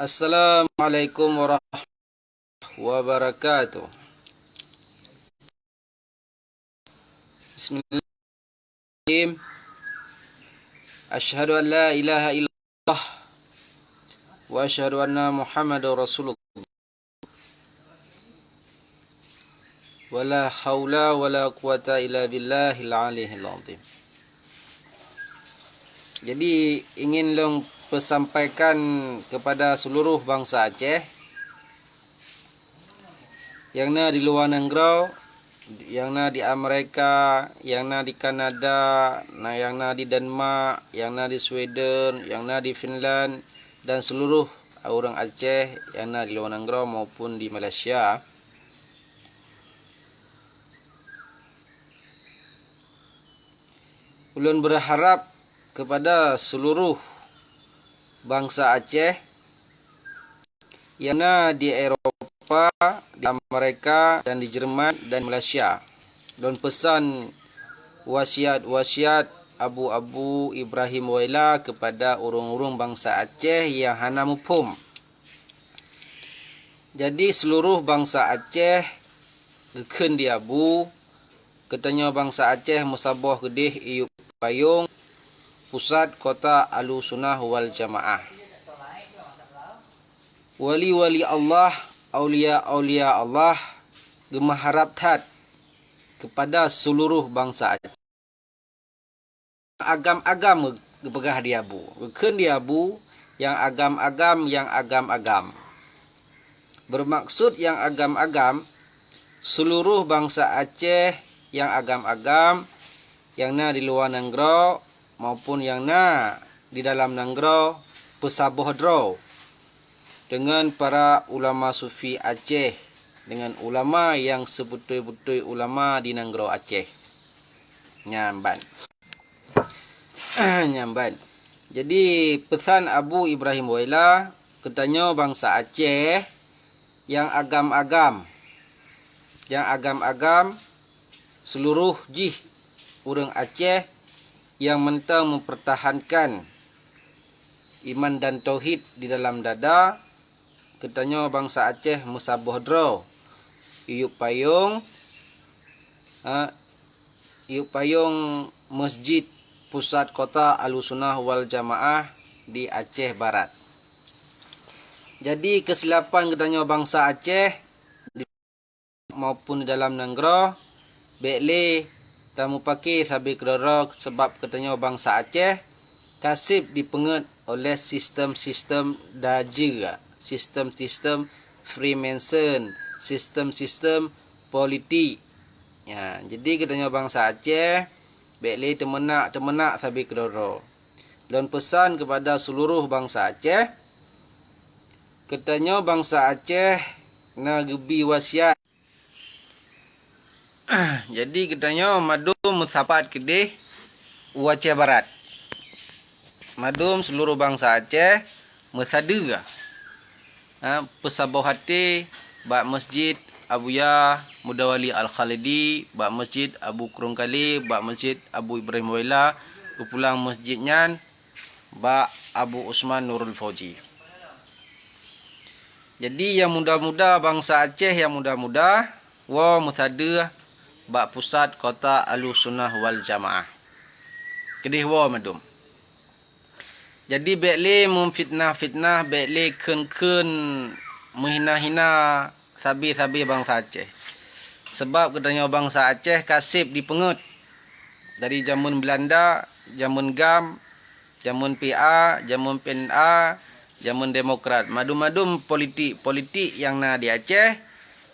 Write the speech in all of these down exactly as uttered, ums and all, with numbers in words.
Assalamualaikum warahmatullahi wabarakatuh. Bismillahirrahmanirrahim. Asyhadu an la ilaha illallah wa asyhadu anna Muhammadar Rasulullah. Wala haula wala quwata illa billahil aliyil azim. Jadi, ingin lôn peusampaikan kepada seluruh bansa Aceh nyang na di luwa nanggroe, nyang na di Amerika, nyang na di Kanada, na nyang na di Denmark, nyang na di Sweden, nyang na di Finland, dan seluruh ureuëng Aceh nyang na di luwa nanggroe maupun di Malaysia. Ulôn berharap kepada seluruh bansa Aceh nyang na di Eropa, di Amerika, dan di Jerman, dan Malaysia. Lôn peusan wasiat-wasiat Abu-Abu Ibrahim Woyla kepada ureuëng-ureuëng bansa Aceh nyang hana muphom. Jadi, seluruh bansa Aceh geukheun di Abu, geutanyoe bansa Aceh meusaboh keudeh i Yup Payong, pusat kota Ahlussunnah wal Jamaah. Wali-wali Allah, aulia-aulia Allah geumeuharab that kepada seluruh bansa Aceh. Agam-agam geupeugah di Abu. Geukheun di Abu, nyang agam-agam, nyang agam-agam. Bermaksud nyang agam-agam, seluruh bansa Aceh nyang agam-agam, nyang na di luwa nanggroe maupun nyang na di dalam nanggroe, peusaboh droe deungon para ulama sufi Aceh, deungon ulama nyang seubeutôi-beutôi ulama di nanggroe Aceh. Nyan ban. Nyan ban. Jadi, peusan Abu Ibrahim Woyla, geutanyoe bansa Aceh nyang agam-agam, nyang agam-agam, seluruh jih ureuëng Aceh nyang mantong meupeurtahankan iman dan tauhid di dalam dada, geutanyoe bansa Aceh meusaboh droe i Yup Payong, ha, i Yup Payong Masjid Pusat Kota Ahlussunnah wal Jamaah di Aceh Barat. Jadi, keusilapan geutanyoe bansa Aceh maupun di dalam nanggroe, bék lé tamupake sabe keudroe-droe, sabab geutanyoe bansa Aceh ka seb dipeungét oleh sistem-sistem dajeu, sistem-sistem Freemason, sistem-sistem politik. Ya, jadi geutanyoe bansa Aceh bék lé teumeunak-teumeunak sabe keudroe-droe. Lôn peusan keupada seuluruh bansa Aceh, geutanyoe bansa Aceh na geubi wasiat. Jadi geutanyoe mandum meusapat keudeh u Aceh Barat. Mandum seuluruh bansa Aceh meusadeue, ha, peusaboh até bak Masjid Abuya Mudawali Al-Khalidi, bak Masjid Abu Krueng Kale, bak Masjid Abu Ibrahim Woyla, geupulang masjid nyan bak Abu Usman Nurul Fauzi. Jadi, nyang muda-muda, bansa Aceh nyang muda-muda, woe meusadeue bak pusat kota Ahlussunnah wal Jamaah. Keudeh woe mandum. Jadi, bék lé meufitnah-fitnah, bék lé kheun-kheun meuhina-hina sabe-sabe bansa Aceh. Sabab geutanyoe bansa Aceh ka seb dipeungét dari jameun Beulanda, jameun GAM, jameun P A, jameun P N A, jameun Demokrat. Mandum-mandum politik-politik nyang na di Aceh,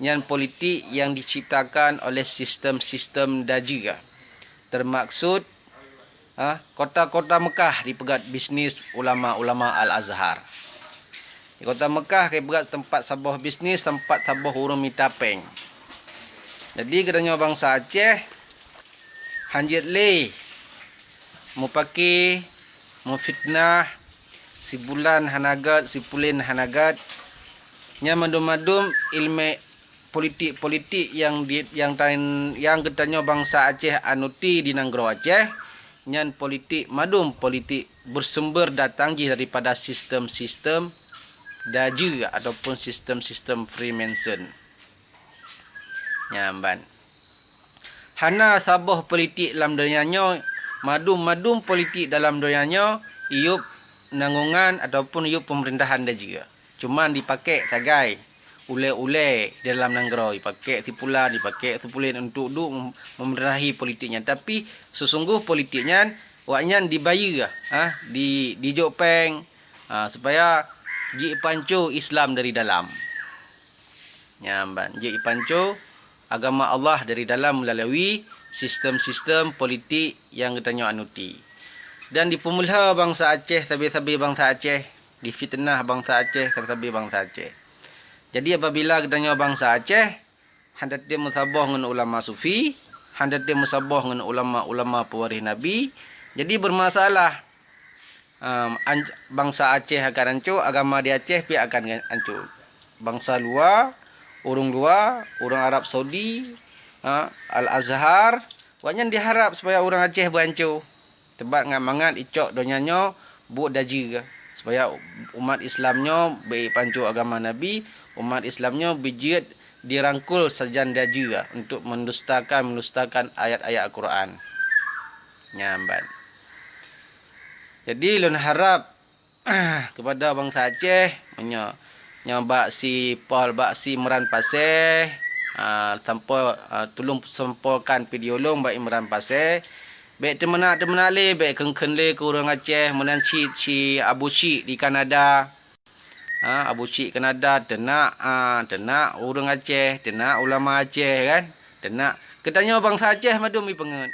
nyan politik nyang diciptakan oleh sistem-sistem dajeu. Teumaksud, ha, kota-kota Mekah dipeugét bisnis ulama-ulama Al-Azhar. Di kota Mekah ka ipeugét teumpat saboh bisnis, teumpat saboh ureuëng mita péng. Jadi, geutanyoe bansa Aceh, hanjeuet lé mupake, meufitnah, sibulan hana gét, sipulen hana gét. Nyan mandum-mandum ileumé politik-politik nyang di, nyang tan-, nyang geutanyoe bansa Aceh anuti di nanggroe Aceh, nyan politik mandum politik beusumber datang jih daripada sistem-sistem Dajeue ataupun sistem-sistem Freemason. Nyan ban. Hana saboh politik lam donya nyoe, madum-madum politik dalam donya nyoe, iyup nanggongan ataupun iyup pemerintahan Dajeue. Cuman dipakék sagai ulée-ulée di dalam nanggroe, dipakék si pulan, dipakék si pulen untuk duek mem-, membenahi politik nyan. Tapi seusunggoh politik nyan, awak nyan dibayeue, ha, di, dijok péng, ha, supaya jipanco Islam dari dalam. Nyan ban, jipanco agama Allah dari dalam melalui sistem-sistem politik nyang geutanyoe anuti. Dan dipeumeulah bansa Aceh, sabe-sabe bansa Aceh, difiteunah bansa Aceh, sabe-sabe bansa Aceh. Jadi, apabila geutanyoe bansa Aceh, hana tém meusaboh ngon ulama sufi, hana tém meusaboh ngon ulama-ulama pewaréh Nabi, jadi bermasalah. Em, an-, bansa Aceh akan anco, agama di Aceh pih akan anco. Bansa luwa, ureuëng luwa, ureuëng Arab Saudi, ha, Al-Azhar, awak nyan diharab supaya ureuëng Aceh beuanco. Tebat ngat mangat icok donya nyoe buet Dajeue, supaya umat Islam nyoe beu ipanco agama Nabi, umat Islam nyoe beujeuet dirangkul sajan Dajeue untuk mendustakan, mendustakan ayat-ayat Al-Quran. Nyan ban. Jadi, lôn harab kepada bansa Aceh, meunyoe nyoe bak si Pol, bak si Imran Pasé, ah, sampoe, ah, tulông sampaikan video lôn bak Imran Pasé. Bék teumeunak-teumeunak lé, bék kheun-kheun lé keu ureuëng Aceh, meunan cit si Abu Syik di Kanada. Ha, Abu Syik Kanada teunak, ah, teunak ureuëng Aceh, teunak ulama Aceh kan. Teunak. Geutanyoe bansa Aceh madum ipeungeut.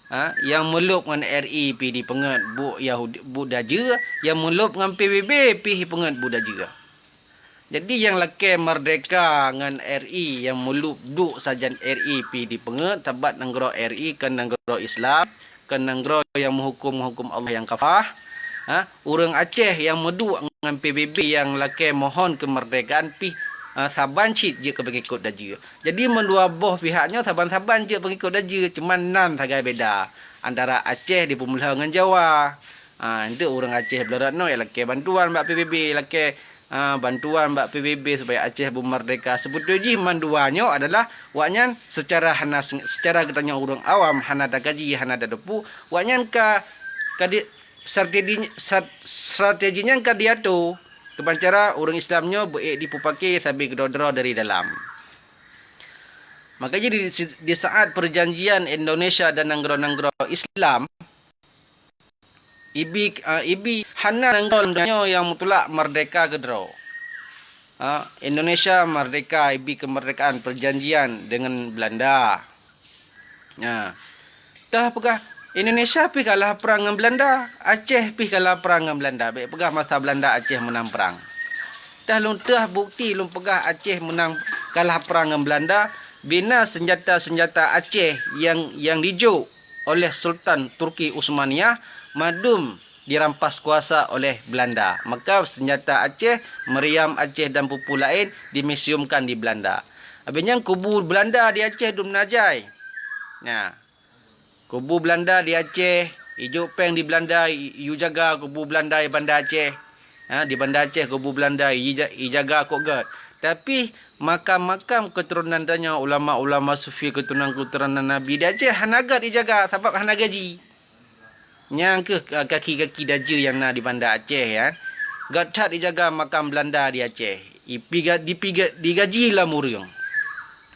Ha, nyang meulôb ngon R I pih dipeungeut buet Yahudi, buet Dajeue, nyang meulôb ngon P B B pih ipeungeut buet Dajeue. Jadi nyang lakée merdeka ngon R I, nyang meulôb duek sajan R I pih dipeungeut, sabab nanggroe R I kon nanggroe Islam, kon nanggroe nyang meuhuköm-huköm Allah nyang kafah. Ha, ureuëng Aceh nyang meuduek ngon P B B nyang lakée mohon keumeurdekaan pih, ha, saban cit jeuet keu peungikot Dajeue. Jadi, meudua boh pihak nyoe saban-saban jeuet peungikot Dajeue, cuman nan sagai beda antara Aceh dipeumeulah ngon Jawa. Ha, eunteuk ureuëng Aceh beularot nyoe lakée bantuan bak P B B, lakée, ha, bantuan bak P B B supaya Aceh beumeurdeka. Seubeutôi jih mandua nyoe adalah awaknyan seucara hana seng-, seucara geutanyoe ureuëng awam hana takaji, hana tateupeue, awaknyan ka, ka di, strategi, sat-, strategi nyan ka diato keuban cara ureuëng Islam nyoe beu ék dipeupake sabe keudroe-droe dari dalam. Maka jadi di, di saat perjanjian Indonesia dan nanggroe-nanggroe Islam, ibi, ah, ibi hana nanggroe nyoe nyang mutulak merdeka keudroe. Ah, Indonesia merdeka, ibi kemerdekaan perjanjian dengan Belanda. Nah, teuh peugah Indonesia pih kalah perang ngon Belanda, Aceh pih kalah perang ngon Belanda. Bék peugah masa Belanda Aceh meunang perang. Teuh lôn teuh bukti lôn peugah Aceh meunang kalah perang ngon Belanda, bina senjata-senjata Aceh nyang, nyang dijok oleh Sultan Turki Utsmaniyah madum dirampas kuasa oleh Belanda. Maka senjata Aceh, meriam Aceh dan peue-peue laén dimuseumkan di Belanda. Habis nyan kubu Belanda di Aceh dum na jai. Nah, kubu Belanda di Aceh, ijok péng di Belanda, i-, iyue jaga kubu Belanda di Banda Aceh. Ha, di Banda Aceh kubu Belanda ija-, ijaga kok gét. Tapi makam-makam keuturonan tanyoe, ulama-ulama sufi keuturonan-keuturonan Nabi di Aceh hana gét ijaga sabab hana gaji. Nyang kheueh, ah, kaki-kaki Dajeue nyang na di Banda Aceh, ya. Gét that ijaga makam Belanda di Aceh. Ipiga-, dipiga-, digaji lam ureuëng.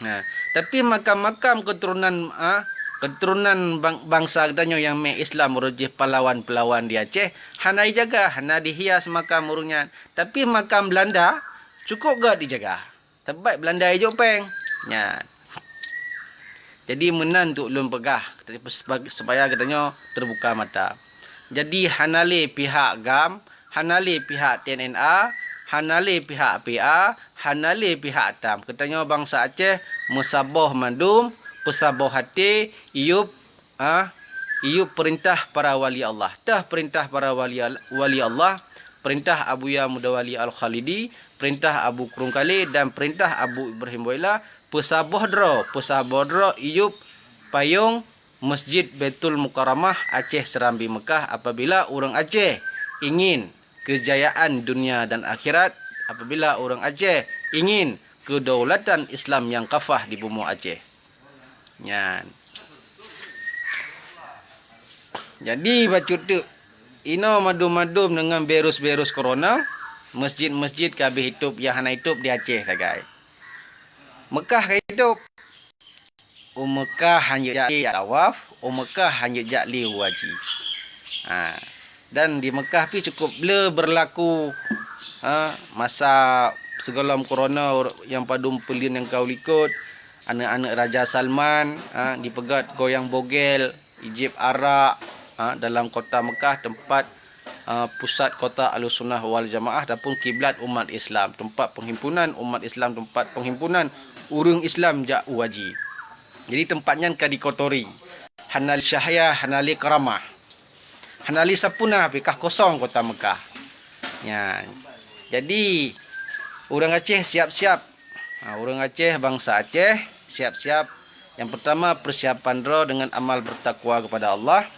Nah, tapi makam-makam keuturonan, ah, keuturonan bang-, bansa geutanyoe nyang mé Islam, ureuëng jih pahlawan-pahlawan di Aceh, hana ijaga, hana dihias makam ureuëng nyan. Tapi makam Belanda cukôp gét ijaga. Sabab Belanda ijok péng. Nyan. Jadi meunan tu ulôn peugah supaya geutanyoe teubuka mata. Jadi hana lé pihak GAM, hana lé pihak T N N A, hana lé pihak P A, hana lé pihak TAM. Geutanyoe bansa Aceh meusaboh mandum, peusaboh até, iyup, ah, iyup peurintah para wali Allah. Teuh peurintah para wali, wali Allah, peurintah Abuya Mudawali Al-Khalidi, peurintah Abu Krueng Kalé dan peurintah Abu Ibrahim Boila, peusaboh droe, peusaboh droe iyup payong Masjid Baitul Mukarramah Aceh Serambi Mekah apabila ureuëng Aceh ingin keujayaan dunia dan akhirat, apabila ureuëng Aceh ingin kedaulatan Islam nyang kafah di bumoe Aceh. Nyan. Jadi, bacut teuk, inoe madum-madum deungon virus-virus corona, masjid-masjid ka habéh itôb, nyang hana itôb di Aceh sagai. Mekah ka itôb. U Mekah hanjeuet jak tawaf, u Mekah hanjeuet jak lé u haji. Ha. Dan di Mekah pih cukup le berlaku, ha, masa sigohlom corona nyang padum peulien nyang ka u likot, aneuëk-aneuëk Raja Salman, ha, dipeugét goyang bogel, ijép arak, ha, dalam kota Mekah, tempat, ha, pusat kota Ahlussunnah wal Jamaah ataupun kiblat umat Islam, tempat penghimpunan umat Islam, tempat penghimpunan ureuëng Islam jak u haji. Jadi, tempat nyan ka dikotori. Hana lé cahya, hana lé karamah. Hana lé sapeue na pih, ka kosong kota Mekah. Nyan. Jadi, ureuëng Aceh siap-siap. Ha, ureuëng Aceh, bansa Aceh, siap-siap. Nyang pertama, persiapan droe deungon amal bertakwa kepada Allah.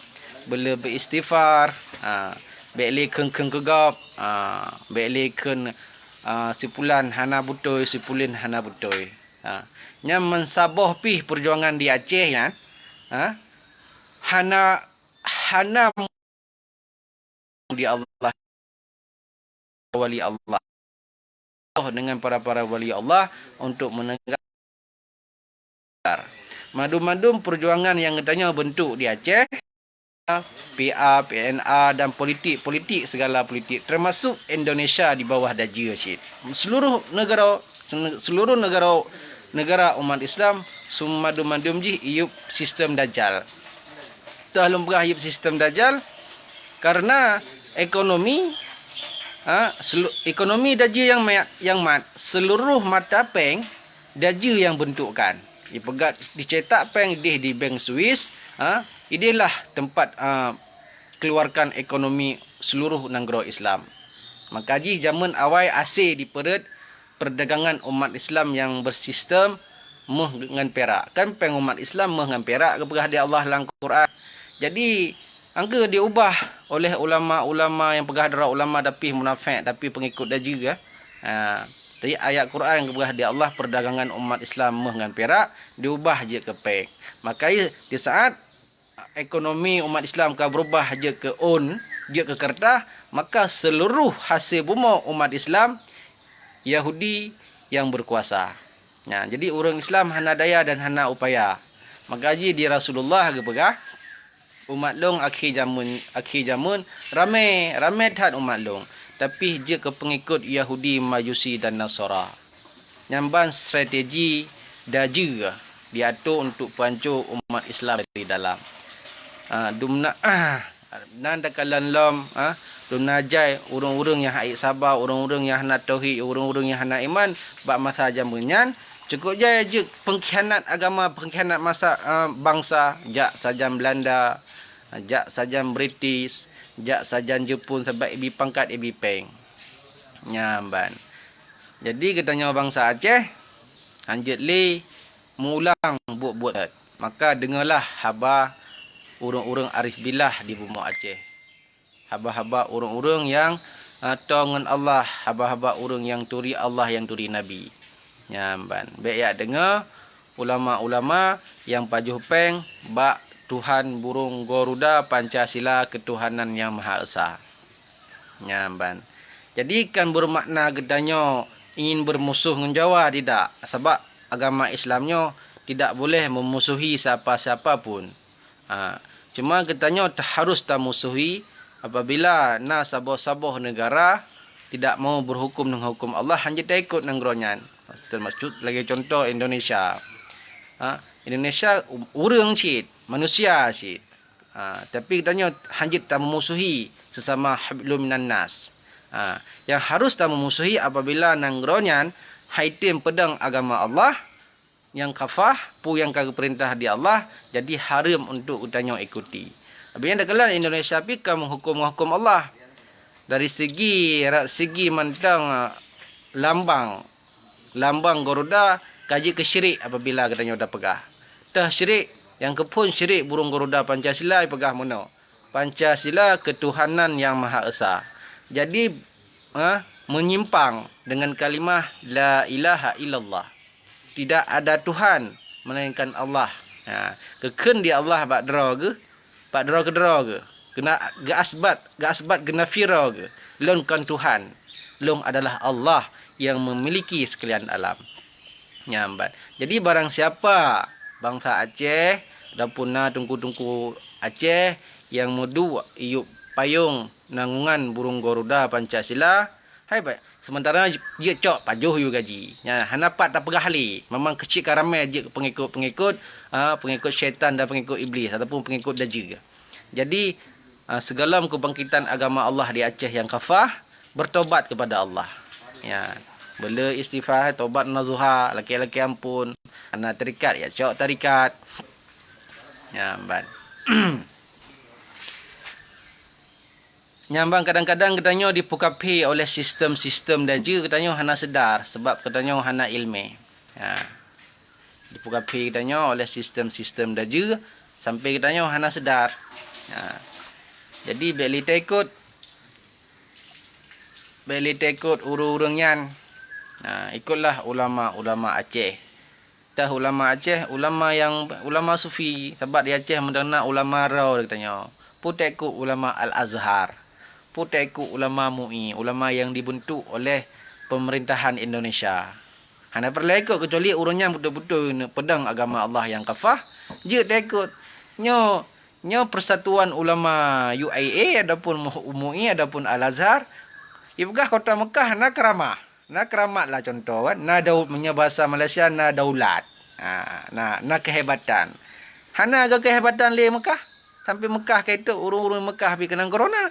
Beu-le beu-istighfar. Ha, bék lé kheun-kheun keu gob. Ha, bék lé kheun, ha, si pulan hana beutôi, si pulan hana beutôi. Ha, nyan meusaboh pih perjuangan di Aceh nyan. Ha, hana, hana di Allah, wali Allah, dengan para-para wali Allah untuk menegak. Madum-madum perjuangan nyang geutanyoe bentuk di Aceh, P A, P N A, dan politik-politik, segala politik, termasuk Indonesia di bawah dajie cit. Seluruh negara, seluruh negara, negara umat Islam, seumadum-madum jih iyup sistem dajal. Toh lôn peugah iyup sistem dajal, karena ekonomi, ha, selu-, ekonomi dajie nyang mat, nyang mat, seluruh mata péng dajie nyang bentukkan. Dipeugét, dicetak péng idéh di bank Swiss, ha, idéhlah tempat, ha, keluarkan ekonomi seluruh nanggroe Islam. Maka jih jameun awai asé dipeureuet perdagangan umat Islam nyang bersistem méuh ngon pirak. Kan péng umat Islam méuh ngon pirak geupeugah di Allah lam Quran. Jadi, angka diubah oleh ulama-ulama nyang peugah droe ulama tapi munafék, tapi peungikut dajie, ya. Ha, jadi ayat Quran geupeugah di Allah perdagangan umat Islam méuh ngon pirak diubah jeuet keu péng. Maka di saat ekonomi umat Islam ka beurubah jeuet keu ôn, jeuet keu keureutah, maka seuluruh hasé bumoe umat Islam Yahudi nyang beukuasa. Nah, jadi ureuëng Islam hana daya dan hana upaya. Maka jih di Rasulullah geupeugah, "Umat lôn akhé jameun, akhé jameun ramé, ramé that umat lôn, tapi jeuet keu peungikot Yahudi, Majusi dan Nasara." Nyan ban strategi dajie diato untuk peuhanco umat Islam dari dalam. Ha, dumna, nan takalon lom, ha, dumna jai ureuëng-ureuëng nyang hana saba, ureuëng-ureuëng nyang hana tauhid, ureuëng-ureuëng nyang hana iman bak masa jameun nyan, cukup jai jeuet pengkhianat agama, pengkhianat masa, ha, bangsa, jak sajan Belanda, jak sajan British, jak sajan Jepun sabab ibi pangkat, ibi péng. Nyan ban. Jadi geutanyoe bansa Aceh, hanjeuet lé meuulang buet-buet. Maka deungoelah haba ureuëng-ureuëng arif billah di bumoe Aceh. Haba-haba ureuëng-ureuëng nyang, ah, toe ngon Allah, haba-haba ureuëng nyang turi Allah, nyang turi Nabi. Nyan ban. Bék jak deungoe ulama-ulama nyang pajoh péng bak Tuhan burung Garuda Pancasila keutuhanan nyang maha esa. Nyan ban. Jadi kan beumakna geutanyoe ingin beurmusoh ngon Jawa, tidak. Sabab agama Islam nyoe tidak boleh meumusuhi siapa-siapa pun. Ha, cuma geutanyoe ta-, harus tamusuhi apabila na saboh-saboh neugara tidak mau beuhuköm deungon huköm Allah, hanjeuet taikot nanggroe nyan. Teumasuk lagée cuntoh Indonesia. Ha, Indonesia u-, ureuëng cit, manusia cit. Ha, tapi geutanyoe hanjeuet tameumusuhi sesama hablum minan nas. Ha, nyang harus tameumusuhi apabila nanggroe nyan hai tem peudong agama Allah nyang kafah, peue nyang ka geupeurintah di Allah, jadi hareuem untuk geutanyoe ikuti. Abih nyan takalon Indonesia pih ka meuhuköm-huköm Allah dari segi, segi mantong, lambang lambang Garuda ka jeuet keu syirik apabila geutanyoe tapeugah. Teuh syirik, nyang keuphon syirik burung Garuda Pancasila ipeugah meunoe, "Pancasila keutuhanan nyang maha esa." Jadi, ha, menyimpang dengan kalimah la ilaha illallah. Tidak ada Tuhan melainkan Allah. Ha, geukheun di Allah bak droe geuh, bak droe keudroe geuh. Geuna geuasbat, geuasbat geunafi droe geuh. Lôn kon Tuhan. Lôn adalah Allah yang memiliki sekalian alam. Nyan ban. Jadi barang siapa bansa Aceh ataupun na teungku-teungku Aceh nyang meuduek iyup payong naungan burung garuda Pancasila, hai ba-, sementara jeuet cok pajoh yue gaji. Nyan hana pat tapeugah lé, memang keucik ka ramé jeuet pengikut-pengikut, ah, pengikut syaitan dan pengikut iblis ataupun pengikut dajeu. Jadi, ah, sigohlom keubangkitan agama Allah di Aceh nyang kafah, bertobat kepada Allah. Ya, beu le istighfar, tobat nasuha, lakée-lakée amphon, hana tarikat, ya cok tarikat. Ya, ban. Nyan ban kadang-kadang geutanyoe dipeukaphé oleh sistem-sistem dajeu, geutanyoe hana seudar sebab geutanyoe hana iéleumé. Ha. Dipeukaphé geutanyoe oleh sistem-sistem dajeu sampai geutanyoe hana seudar. Ha. Jadi bék lé taikot, bék lé taikot ureuëng-ureuëng nyan. Ha, ikotlah ulama-ulama Aceh. Tah ulama Aceh, ulama nyang, ulama sufi, sabab di Aceh meudang na ulama droe geutanyoe. Peue taikot ulama Al-Azhar. Peue taikot ulama MUI, ulama nyang dibeuntuk oleh pemerintahan Indonesia. Hana peureulée ikot keucuali ureuëng nyan beutôi-beutôi neupeudong agama Allah nyang kafah, jeuet taikot. Nyoe, nyoe persatuan ulama U I A ataupun MUI ataupun Al-Azhar, ipeugah kota Mekah na keuramah. Na keuramat lah contoh kan, na dau-, meunyoe bahasa Malaysia na daulat. Ha, na, na keuhebatan. Hana geu keuhebatan lé Mekah. Sampai Mekah ka itôp ureuëng-ureuëng Mekah pih keunong corona.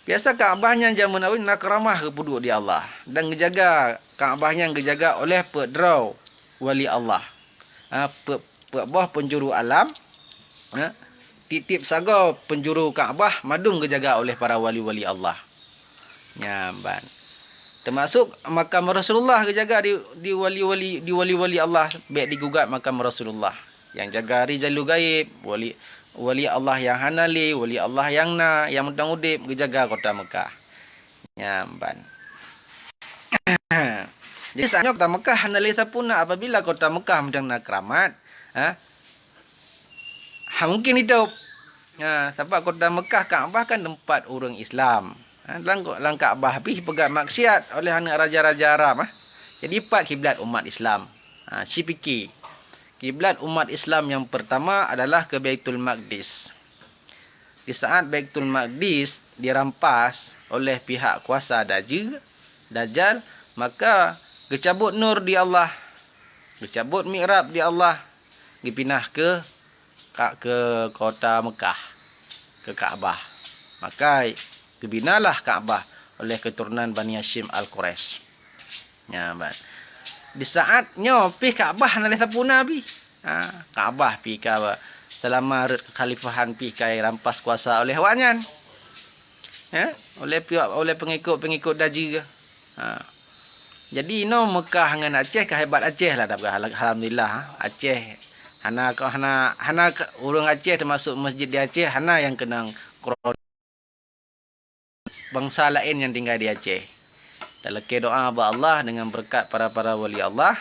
Biasa Ka'bah nyan jameun awai na keuramah geupeuduek di Allah dan geujaga Ka'bah nyan geujaga oleh peuet droe wali Allah. Ha, peuet, peuet boh peunjuru alam. Ha, tieb-tieb sagoe peunjuru Ka'bah mandum geujaga oleh para wali-wali Allah. Nyan ban. Teumasuk makam Rasulullah geujaga di, di wali-wali, di wali-wali Allah, bék digugat makam Rasulullah. Nyang jaga rijalul gaib, wali, wali Allah nyang hana lé, wali Allah nyang na, nyang meutong udeb geujaga kota Mekah. Nyan ban. Jadi saat nyoe kota Mekah hana lé sapeue na apabila kota Mekah meudang na keuramat, ha? Ha mungkin itôp. Ha, sabab kota Mekah Ka'bah kan teumpat ureuëng Islam. Ha, lam, lam Ka'bah pih peugah maksiat oleh aneuk raja-raja Arab, ha. Jadi pat kiblat umat Islam? Ha, sipike. Kiblat umat Islam nyang pertama adalah ke Baitul Maqdis. Di saat Baitul Maqdis dirampas oleh pihak kuasa dajeu, Dajjal, maka geucabot nur di Allah, geucabot mi'rab di Allah, geupinah ke, ka, ke kota Mekah, ke Ka'bah. Maka geubinalah Ka'bah oleh keturunan Bani Hasyim Al-Quraisy. Nyan ban. Di saat nyoe pih Ka'bah hana lé sapeue na pih. Ha, Ka'bah pih ka seulama rot kekhalifahan pih ka rampas kuasa oleh awaknyan. Ya, oleh pihak, oleh pengikut-pengikut dajeu. Ha. Jadi inoe Mekah ngon Aceh ka hebat Aceh lah dah. Alhamdulillah, ha. Aceh hana, hana, hana ureuëng Aceh teumasuk masjid di Aceh hana nyang keunong corona. Bansa laén nyang tinggai di Aceh. Talakée doa bak Allah deungon beureukat para-para wali Allah,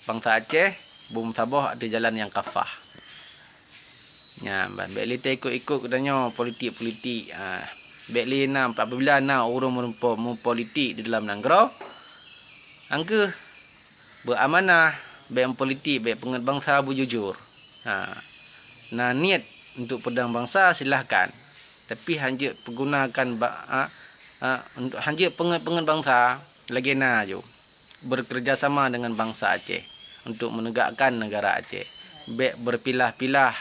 bansa Aceh beumeutaboh ateueh jalan nyang kafah. Nyan ban, bék lé taikot-ikot geutanyoe politik-politik. Ha, bék lé na, apabila na ureuëng meureumpok meupolitik di dalam nanggroe, angkeuh beuamanah, bék meupolitik, bék peungeut bansa, beujujur. Ha, na niet untuk peudong bansa, silahkan. Tapi hanjeuet peugunakan ba-, a, a, untuk hanjeuet peungeut-peungeut bansa lagée na aju. Bekerjasama dengan bansa Aceh untuk menegakkan negara Aceh. Bék berpilah-pilah,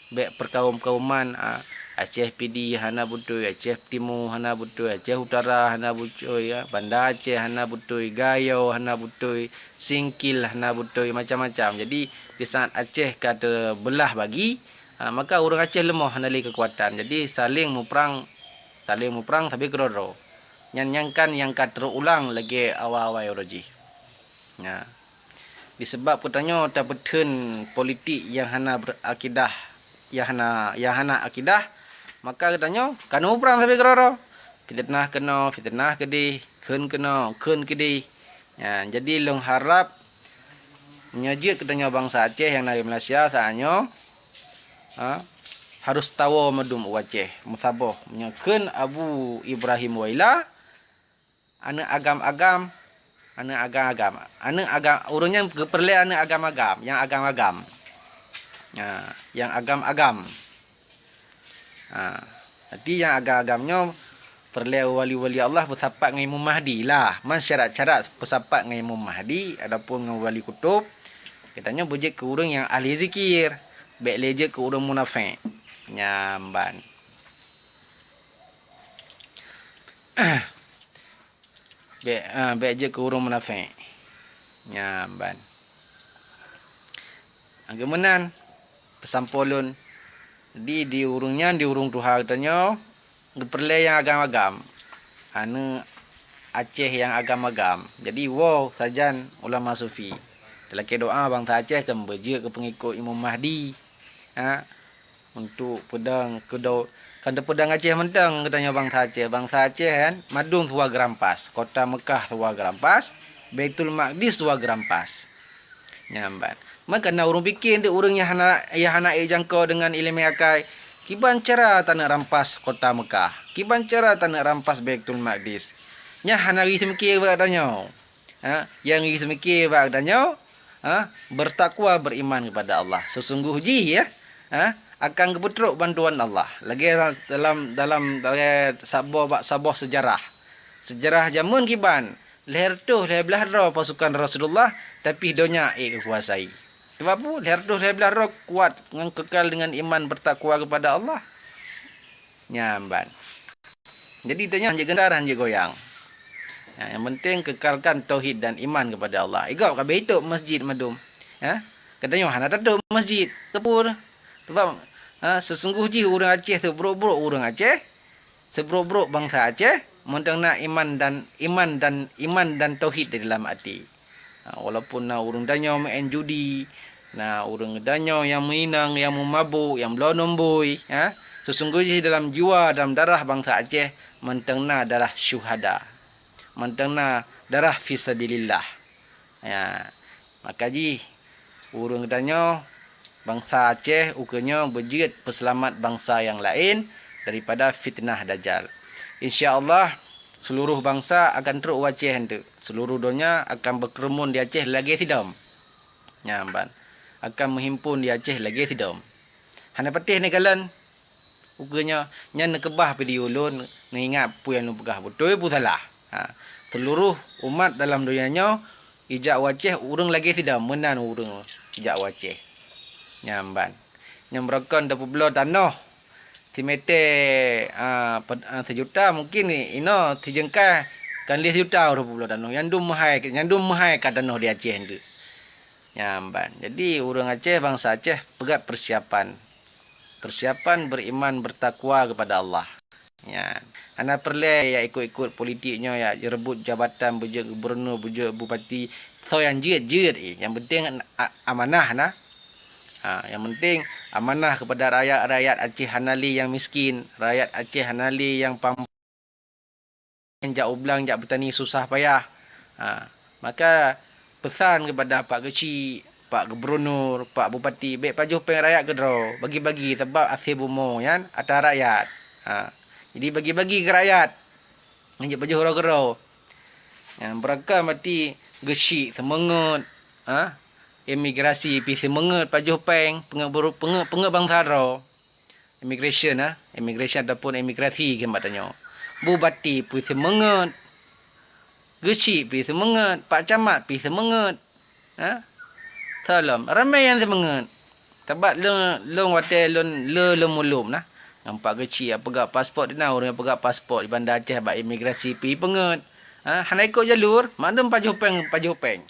bék perkaum-kauman, a, Aceh Pidie hana beutôi, Aceh Timu hana beutôi, Aceh Utara hana beutôi, ya, Banda Aceh hana beutôi, Gayo hana beutôi, Singkil hana beutôi, macam-macam. Jadi di saat Aceh ka teubeulah bagi, ha, maka ureuëng Aceh leumoh hana lé keukuatan. Jadi saléng muprang, saléng muprang sabe keudroe-droe. Nyan nyang kan nyang ka teurulang lagée awai-awai uroe jih. Nah, disebab geutanyoe tapeutheun politik nyang hana berakidah, nyang hana, nyang hana akidah, maka geutanyoe ka muprang sabe keudroe-droe. Fiteunah keunoe, fiteunah keudeh, kheun keunoe, kheun keudeh. Nyan, jadi lôn harab meunyoe jeuet geutanyoe bansa Aceh nyang na di Malaysia saat nyoe, ha, harôh tawoe mandum u Aceh meusaboh. Meunyoe kheun Abu Ibrahim Woyla, aneuëk agam-agam, aneuëk agam-agam, aneuëk agam, ureuëng nyan geupeureulée aneuëk agam-agam, nyang agam-agam. Ha, nyang agam-agam. Ha, jadi nyang agam-agam nyoe peureulée wali-wali Allah beusapat ngon Imam Mahdi lah. Man syarat-syarat beusapat ngon Imam Mahdi ataupun ngon wali kutub, geutanyoe beujeuet keu ureuëng nyang ahli zikir, bék lé jeuet keu ureuëng munafék. Nyan ban. Bék, ah, bék jeuet keu ureuëng munafék. Nyan ban. Nyang keu meunan, peusampoe lôn, di, di ureuëng nyan, di ureuëng tuha geutanyoe, geupeureulée nyang agam-agam. Aneuëk Aceh nyang agam-agam. Jadi, woe sajan ulama sufi. Talakée doá bansa Aceh kan beujeuet keu peungikot Imam Mahdi. Ha? Untuk peudong keudau, kan teupeudong Aceh mantong geutanyoe bansa Aceh. Bansa Aceh kan, mandum tuha geurampas. Kota Mekah tuha geurampas, Baitul Maqdis tuha geurampas. Nyan ban. Maka na ureuëng pike deuek ureuëng nyang hana, nyang hana ék jangko deungon iéleumé akai, kiban cara taneuk rampas kota Mekah, kiban cara taneuk rampas Baitul Maqdis. Nyan hana geuseumiké bak tanyoe. Ha, nyang geuseumiké bak tanyoe, ha, bertakwa, beriman kepada Allah. Seusungguh jih, ya, ha, akan geupeutrok bantuan Allah. Lagée dalam, dalam, lagée saboh bak saboh seujarah. Seujarah jameun kiban, lhée reutôh lhée blaih droe pasukan Rasulullah, tapi donya ék geukuasai. Sebab peue? Lhée reutôh lhée blaih droe kuat ngon kekal dengan iman bertakwa kepada Allah. Nyan ban. Jadi, tanyoe hanjeuet geuntar, hanjeuet goyang. Ha, nyang penting kekalkan tauhid dan iman kepada Allah. Igob ka abéh itôp masjid mandum. Ha? Geutanyoe hana tatôp masjid. Keupeue? Sebab, ha, seusungguh jih ureuëng Aceh, seubrok-brok ureuëng Aceh, seubrok-brok bansa Aceh, mantong na iman dan, iman dan, iman dan tauhid di dalam até. Ha, walaupun na ureuëng tanyoe meu'en judi, na ureuëng tanyoe nyang meuinong, nyang meumabôk, nyang bloe numbôi, ha, seusungguh jih dalam jiwa, dalam darah bansa Aceh, mantong na darah syuhada, mantong na darah fisabilillah. Ya, maka jih ureuëng tanyoe, bansa Aceh, ukeue nyoe beujeuet peuseulamat bansa nyang laén daripada fitnah Dajjal. Insya Allah, seuluruh bansa akan trok u Aceh eunteuk. Seuluruh donya akan beukeureumun di Aceh lagée sidom. Nyan ban. Akan meuhimpon di Aceh lagée sidom. Hana patéh neukalon. Ukeue nyoe, nyan neukeubah video lôn, neuingat peue nyang lôn peugah beutôi peue salah. Ha, seuluruh umat dalam donya nyoe ijak u Aceh ureuëng lagée sidom, meunan ureuëng ijak u Aceh. Nyan ban. Nyang beurokon tapeubloe tanoh simètè, a, ped-, a, sijuta, mungkin inoe sijeungkai kan lhèe juta ureuëng peubloe tanoh. Nyang dum meuhai, nyang dum meuhai ka tanoh di Aceh nteuk. Nyan ban. Jadi, ureuëng Aceh, bansa Aceh, peugöt persiapan. Persiapan beriman, bertakwa kepada Allah. Nyan. Hana peureulèe jak ikot-ikot politik nyoe, jak reubot jabatan, beujeuet gubernur, beujeuet bupati. Soe nyang jeuet-jeuet, eh. Nyang penting a-, amanah na. Ha, nyang penting amanah kepada rakyat, rakyat Aceh hana lé nyang miskin, rakyat Aceh hana lé nyang pam-, jak u blang, jak beutani susah payah. Ha, maka peusan kepada Pak Geuchik, Pak Gubernur, Pak Bupati, bèk pajoh péng rakyat keudroe, bagi-bagi, sabab hasé bumoe nyan atra rakyat. Ha, jadi bagi-bagi keu rakyat. Nyan jeuet pajoh uroe keudroe. Nyan beurangkat mati Geuchik seumeungeut, ha? Imigrasi pih seumeungeut pajoh péng, peungeut beuru-, peungeut, peungeut bansa droe. Immigration, ha? Immigration ataupun imigrasi keu mat tanyoe. Bupati pih seumeungeut. Geuchik pih seumeungeut, Pak Camat pih seumeungeut. Ha? Tolong, ramè nyang seumeungeut. Sabab lôn, lôn watèe lôn, lôn, lôn mulom na. Ngon Pak Geuchik nyang peugah paspor, di na ureuëng nyang peugah paspor di Banda Aceh bak imigrasi pih peungeut. Ha, hana ikot jalur, mandum pajoh péng, pajoh péng.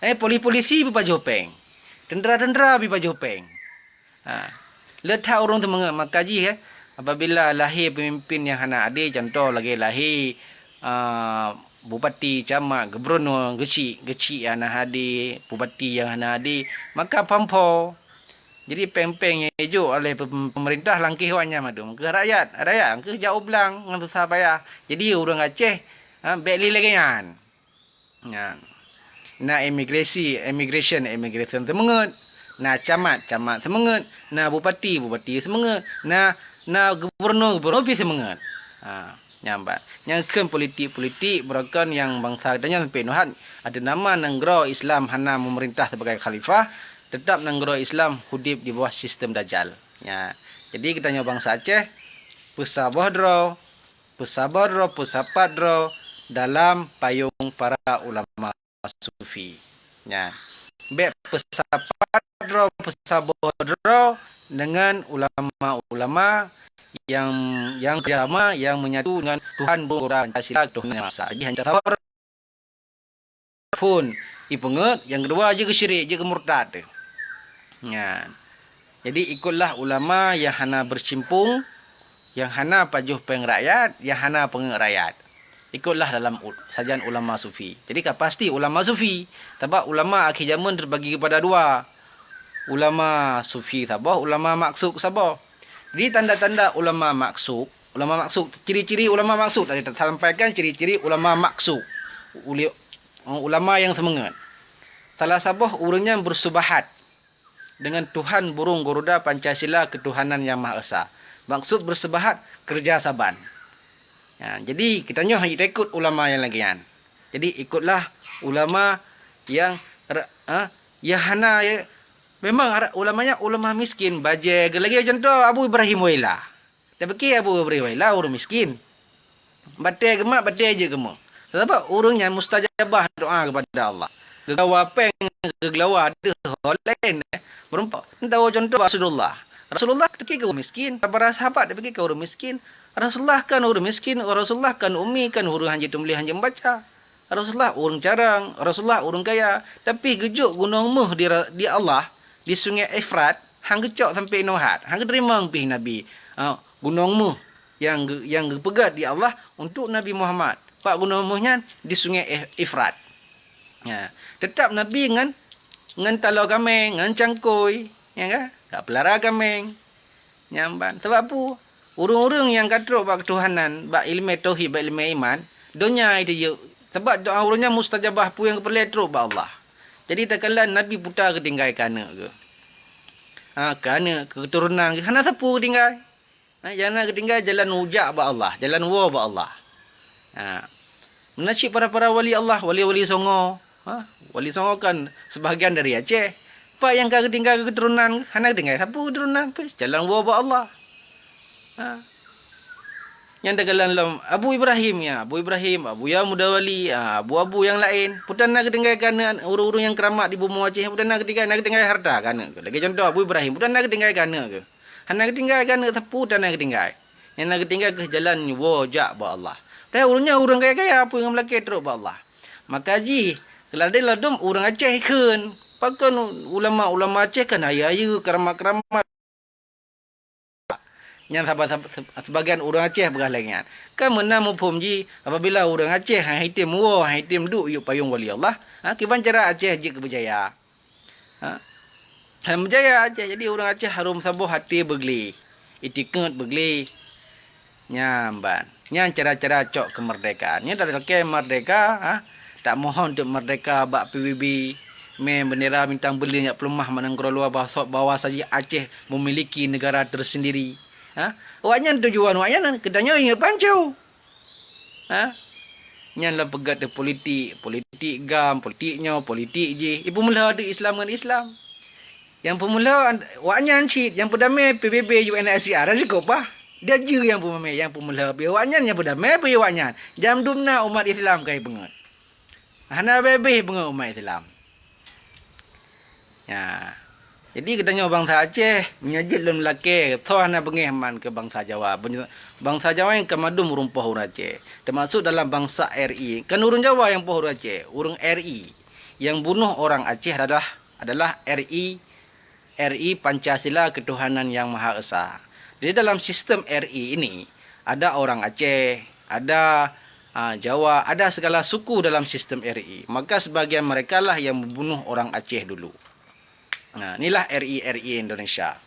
Eh, polisi-polisi pih pajoh péng. Tentera-tentera pih pajoh péng. Ha. Le that ureuëng seumeungeut, maka jih, eh, apabila lahé peumimpin nyang hana adé, contoh lagèe lahé, ah, bupati, camat, gubernur, geuchik, geuchik nyang hana adé, bupati nyang hana adé, maka phampo. Jadi péng-péng nyang jijok oleh pem-, pemerintah langkeh awak nyan mandum keu rakyat, rakyat keu jak u blang ngon susah payah. Jadi ureuëng Aceh Ha, bèk lé lagèe nyan. Nyan. Na imigrasi, immigration, immigration seumeungeut. Na camat, camat seumeungeut. Na bupati, bupati seumeungeut. Na, na gubernur, gubernur pih seumeungeut. Ha, nyan ban. Nyang kheun politik-politik, beurokon nyang bansa geutanyoe sampoe nyoe hat, ateueh nama nanggroe Islam hana memerintah sebagai khalifah, teutap nanggroe Islam udép di bawah sistem dajal. Ya. Jadi geutanyoe bansa Aceh, peusaboh droe, peusaboh droe, peusapat droe dalam payong para ulama sufi. Nyan. Bèk peusapat droe, peusaboh droe deungon ulama-ulama nyang, nyang kerjasama, nyang menyatu ngon Tuhan Buddha Pancasila, Tuhan yang Maha Esa. Jadi hana saboh phon ipeungeut, nyang keudua jeuet keu syirik, jeuet keu murtad. Nyan. Jadi ikutlah ulama nyang hana beusimpong, nyang hana pajoh péng rakyat, nyang hana peungeut rakyat. Ikutlah dalam u-, sajan ulama sufi. Jadi ka pasti ulama sufi. Sabab ulama akhé jameun teubagi keupada dua. Ulama sufi saboh, ulama maksub saboh. Jadi tanda-tanda ulama maksub, ulama maksub, ciri-ciri ulama maksub tadi tasampaikan ciri-ciri ulama maksub. Uli-, ulama nyang seumeungeut. Salah saboh ureuëng nyan beusubahat deungon Tuhan burông Garuda Pancasila keutuhanan nyang Maha Esa. Maksud beusubahat, keureuja saban. Ya, jadi geutanyoe hana taikot ulama nyang lagèe nyan. Jadi ikutlah ulama nyang ra-, ha, nyang hana, ya, memang ara-, ulama nyan ulama miskin, bajèe, lagèe contoh Abu Ibrahim Woyla. Tapike Abu Ibrahim Woyla ureuëng miskin. Batèe geumat, batèe jeuet geumeung. Sabab ureuëng nyan mustajabah doa keupada Allah. Geulawa péng, geulawa deuh, ho laén, eh. Meurumpok, tawoe contoh Rasulullah. Rasulullah tapike keu ureuëng miskin, para sahabat tapike keu ureuëng miskin. Rasulullah kan ureuëng miskin, Rasulullah kan ummi, kan ureuëng hanjeuet tuléh, hanjeuet baca. Rasulullah ureuëng carông, Rasulullah ureuëng kaya, tapi geujok gunong méuh di ra-, di Allah, di Sungai Efrat, han geucok sampoe inoe hat, han geuteurimong pih Nabi, ah, gunong méuh nyang geu-, nyang geupeugét di Allah untuk Nabi Muhammad. Pat gunong méuh nyan? Di Sungai E-, Efrat. Ya, teutap Nabi ngon, ngon taloe kaméng, ngon cangkôi, ya kan? Ka peulara kaméng. Nyan ban. Sabab peue? Ureuëng-ureuëng nyang ka trok bak keutuhanan, bak iéleumé tauhid, bak iéleumé iman, donya itu jeuet. Sabab doa ureuëng nyan mustajabah, peue nyang geupeureulée trok bak Allah. Jadi takalon Nabi Musa geutinggai keu aneuk geuh. Ha, keu aneuk, keu keuturonan geuh, hana sapeue geutinggai. Ha, nyang na geutinggai jalan jak bak Allah, jalan woe bak Allah. Ha. Meunan cit para-para wali Allah, wali-wali Songo. Ha, wali Songo kan sebahagian dari Aceh. Pat nyang ka geutinggai keu keuturonan, hana geutinggai sapeue keuturonan, pih jalan woe bak Allah. Ha. Nyang takalon lom Abu Ibrahim, ya, Abu Ibrahim, Abuya Muda Wali, ha, abu-abu nyang laén. Peue tan na geutinggai keu aneuk ureuëng-ureuëng nyang keuramat di bumoe Aceh, peue tan na geutinggai, na geutinggai harta keu aneuk geuh. Lagèe contoh Abu Ibrahim, peue tan na geutinggai keu aneuk geuh. Hana geutinggai keu aneuk sapeue tan na geutinggai. Nyang na geutinggai keuh jalan woe jak bak Allah. Padahai ureuëng nyan ureuëng kaya-kaya, peue nyang meulakée trok bak Allah. Maka jih, ladôm-ladôm ureuëng Aceh kheun, pakon ulama-ulama Aceh kan ayeue-ayeue, keuramat-keuramat. Nyan saba-, sab-, sebagian ureuëng Aceh peugah lagèe nyan. Kan meunan muphom jih, apabila ureuëng Aceh han item woe, han item duek yôh payong wali Allah, ha, kiban cara Aceh jeuet keu beujaya. Ha? Han beujaya Aceh, jadi ureuëng Aceh harôh saboh até beugleh, itikeuet beugleh. Nyan ban. Nyan cara-cara cok keumeurdekaan. Nyan talakée meurdeka, ha? Tamohon teuk meurdeka bak P B B, mé beundera bintang beuleuen jak peuleumah bak nanggroe luwa bahwa, bahwa saja Aceh memiliki negara tersendiri. Ha? Awaknyan tujuan awaknyan geutanyoe ingat pancong. Ha? Nyan lom peugét teuh politik, politik GAM, politik nyoe, politik jih. Ipeumeulo deuh Islam ngon Islam. Nyang peumeulo an-, awaknyan cit, nyang peudamé P B B U N H C R, sikop bah. Dia jeuet nyang peumeulo, nyang peumeulo pih awaknyan, nyang peudamé pih awaknyan. Jam dum na umat Islam kai beungeut. Hana beh-beh beungoh umat Islam. Ya. Jadi geutanyoe bansa Aceh, meunyoe jeuet lôn lakée, soe hana beungéh man keu bansa Jawa. Bansa Jawa nyang ka mandum rumpok ureuëng Aceh, teumasuk dalam bansa R I. Kan ureuëng Jawa nyang poh ureuëng Aceh, ureuëng R I. Yang bunuh orang Aceh adalah, adalah R I, R I Pancasila Ketuhanan Yang Maha Esa. Jadi dalam sistem R I ini, ada orang Aceh, ada, ah, Jawa, ada segala suku dalam sistem R I. Maka sebagian merekalah yang membunuh orang Aceh dulu. Nah, inilah R I, R I Indonesia.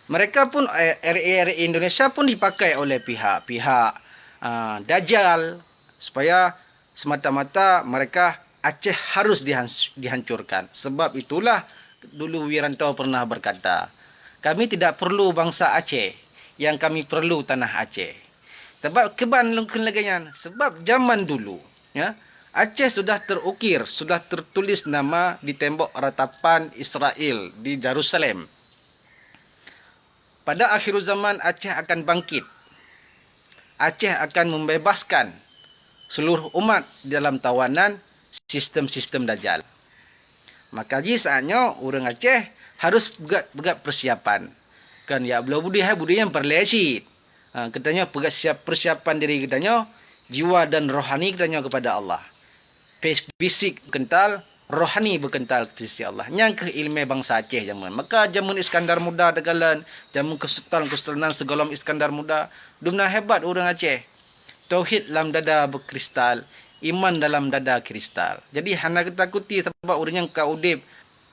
Mereka pun, eh, R I, R I Indonesia pun dipakai oleh pihak-pihak, ah, Dajjal, supaya semata-mata mereka Aceh harus dihan-, dihancurkan. Sebab itulah dulu Wiranto pernah berkata, "Kami tidak perlu bangsa Aceh, yang kami perlu tanah Aceh." Sebab kiban lôn kheun lagèe nyan, sebab zaman dulu, ya, Aceh sudah terukir, sudah tertulis nama di tembok ratapan Israel di Yerusalem. Pada akhir zaman Aceh akan bangkit. Aceh akan membebaskan seluruh umat di dalam tawanan sistem-sistem Dajjal. Maka jih saat nyoe ureuëng Aceh harus peugah, peugah persiapan. Kan ya bloe budi hai budi nyang peureulée cit. Ha, geutanyoe peugah siap persiapan diri geutanyoe, jiwa dan rohani geutanyoe kepada Allah. Fis-, fisik kental, rohani beukeuntal keu sisi Allah. Nyan kheueh iéleumé bansa Aceh jameun. Maka jameun Iskandar Muda teukalon, jameun keusultan-keusultanan sigohlom Iskandar Muda, dumna hebat ureuëng Aceh. Tauhid lam dada beukristal, iman dalam dada kristal. Jadi hana geutakuti sabab ureuëng nyang ka udeb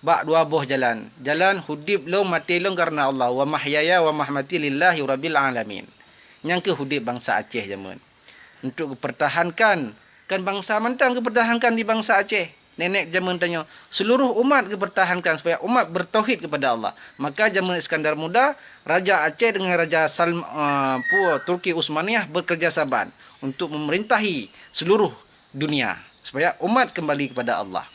bak dua boh jalan. Jalan udeb lôn maté lôn kareuna Allah, wa mahyaya wa mamati lillahi rabbil alamin. Nyan kheueh udeb bansa Aceh jameun. Untuk geupeurtahankan, kan bansa mantong geupeurtahankan di bansa Aceh. Nenek jameun tanyoe, seluruh umat geupeurtahankan supaya umat bertauhid kepada Allah. Maka jameun Iskandar Muda, Raja Aceh dengan Raja Salm-, eh, pu-, Turki Utsmaniyah bekerja sama untuk memerintahi seluruh dunia supaya umat kembali kepada Allah.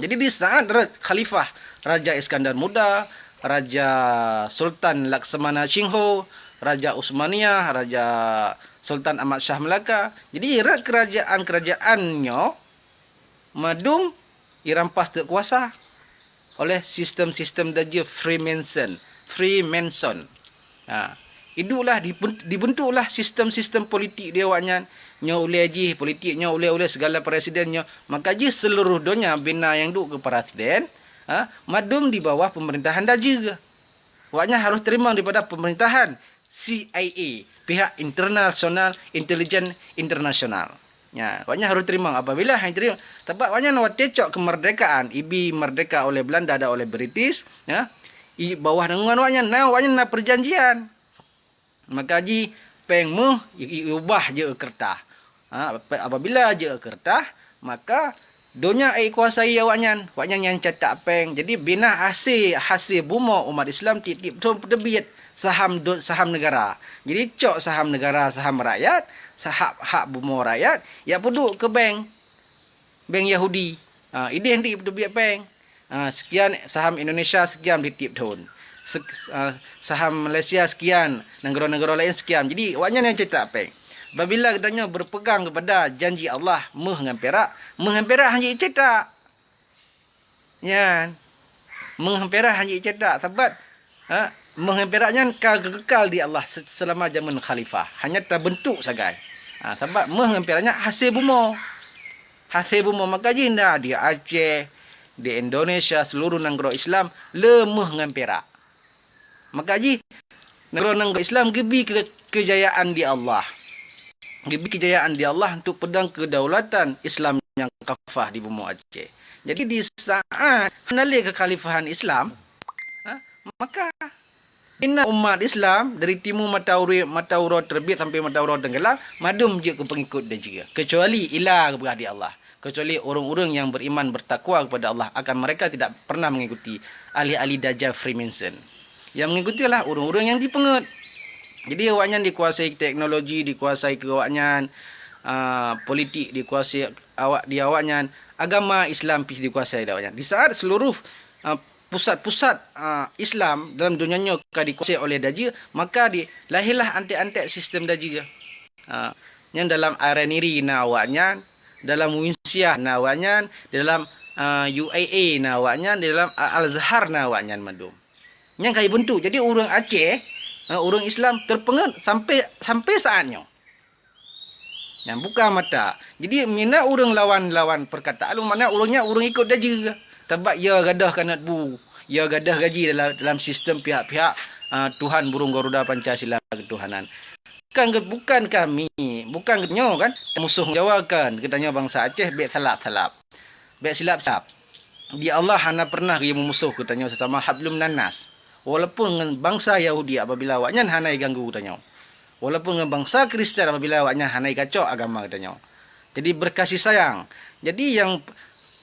Jadi di saat ra-, khalifah Raja Iskandar Muda, Raja Sultan Laksamana Chingho, Raja Utsmaniyah, Raja Sultan Ahmad Shah Melaka. Jadi rot kerajaan-kerajaan nyoe madum irampas teuk kuasa oleh sistem-sistem dajih Freemason. Freemason. Ha. Idulah dipen-, dibentuklah sistem-sistem politik di awaknyan. Nyoe ulée jih politik, nyoe ulée-ulée segala presiden nyoe. Maka jih seluruh donya bina nyang duek keu presiden, ha, madum di bawah pemerintahan dajih. Awaknyan harus terima daripada pemerintahan C I A, pihak internasional, intelijen internasional. Ya, awaknyan harus terima. Apabila hana terima, sebab awaknyan watée cok kemerdekaan, ibi merdeka oleh Belanda dan oleh British, ya, i bawah naungan awaknyan, nah, awaknyan na perjanjian. Maka ji péng méuh i, i, iubah jeuet keu keureutah. Ha, ap-, apabila jeuet keu keureutah, maka donya ék kuasai awaknyan, awaknyan nyang cetak péng. Jadi bina hasé, hasé bumoe umat Islam tiep-tiep thon peuteubiet saham do-, saham negara. Jadi cok saham negara, saham rakyat, sahak hak bumoe rakyat, ya peuduek keu bank, bank Yahudi. Ha, ideh di peuteubiet péng. Ha, sekian saham Indonesia, sekian di tiep thon. Sek-, ha, saham Malaysia sekian, nanggroe-nanggroe laén sekian. Jadi awaknyan nyang cetak péng. Apabila geutanyoe berpegang kepada janji Allah, méuh ngon pirak, méuh ngon pirak hana jicetak. Nyan. Méuh ngon pirak hana jicetak. Sabab, ha, méuh ngon pirak nyan ka geukekal di Allah se-, selama jameun khalifah. Hanya tabentuk sagai. Ha, sabab méuh ngon pirak nyan hasé bumoe. Hasé bumoe maka jih na di Aceh, di Indonesia, seluruh nanggroe Islam le méuh ngon pirak. Maka jih nanggroe-nanggroe Islam geubi ke-, keujayaan di Allah. Geubi keujayaan di Allah untuk peudong kedaulatan Islam nyang kafah di bumoe Aceh. Jadi di saat hana lé kekhalifahan Islam, ha, maka bina umat Islam dari timu mata uri-, mata uroe teubiet sampai mata uroe teunggelam, madum jeuet keu peungikut dajih, keucuali ila geupeugah di Allah. Kecuali ureuëng-ureuëng nyang beriman bertakwa kepada Allah, akan mereka tidak pernah mengikuti ahli-ahli dajah Freemason. Yang mengikuti adalah ureuëng-ureuëng nyang jipeungeut. Jadi awaknyan dikuasai teknologi, dikuasai keu awaknyan, ah, politik dikuasai awak di awaknyan, agama Islam pih dikuasai di awaknyan. Di saat seluruh, ah, pusat-pusat, ah, Islam dalam dunia nyoe ka dikuasai oleh dajih, maka di lahirlah antek-antek sistem dajih. Ah, nyan dalam Areniri na awaknyan, dalam Winsiah na awaknyan, dalam, ah, U A A na awaknyan, dalam Al-Azhar na awaknyan mandum. Nyan ka jibentuk. Jadi ureuëng Aceh, ah, ureuëng Islam terpeungeut sampai, sampai saat nyoe. Nyan bukan mata. Jadi mina ureuëng lawan-lawan perkataan, makna ureuëng nyan ureuëng ikut dajih. Sabab ya gadoh kanot bu, ya gadoh gaji dalam, dalam sistem pihak-pihak, ah, Tuhan burung garuda Pancasila ketuhanan. Bukan, bukan kami, bukan nyoe kan, musoh Jawa kan, geutanyoe bansa Aceh bék salap-salap. Bék silap-silap. Di Allah hana pernah geumeumusoh geutanyoe sesama hablum minannas. Walaupun ngon bansa Yahudi apabila awaknyan hana iganggu geutanyoe. Walaupun ngon bansa Kristen apabila awaknyan hana ikacok agama geutanyoe. Jadi berkasih sayang. Jadi nyang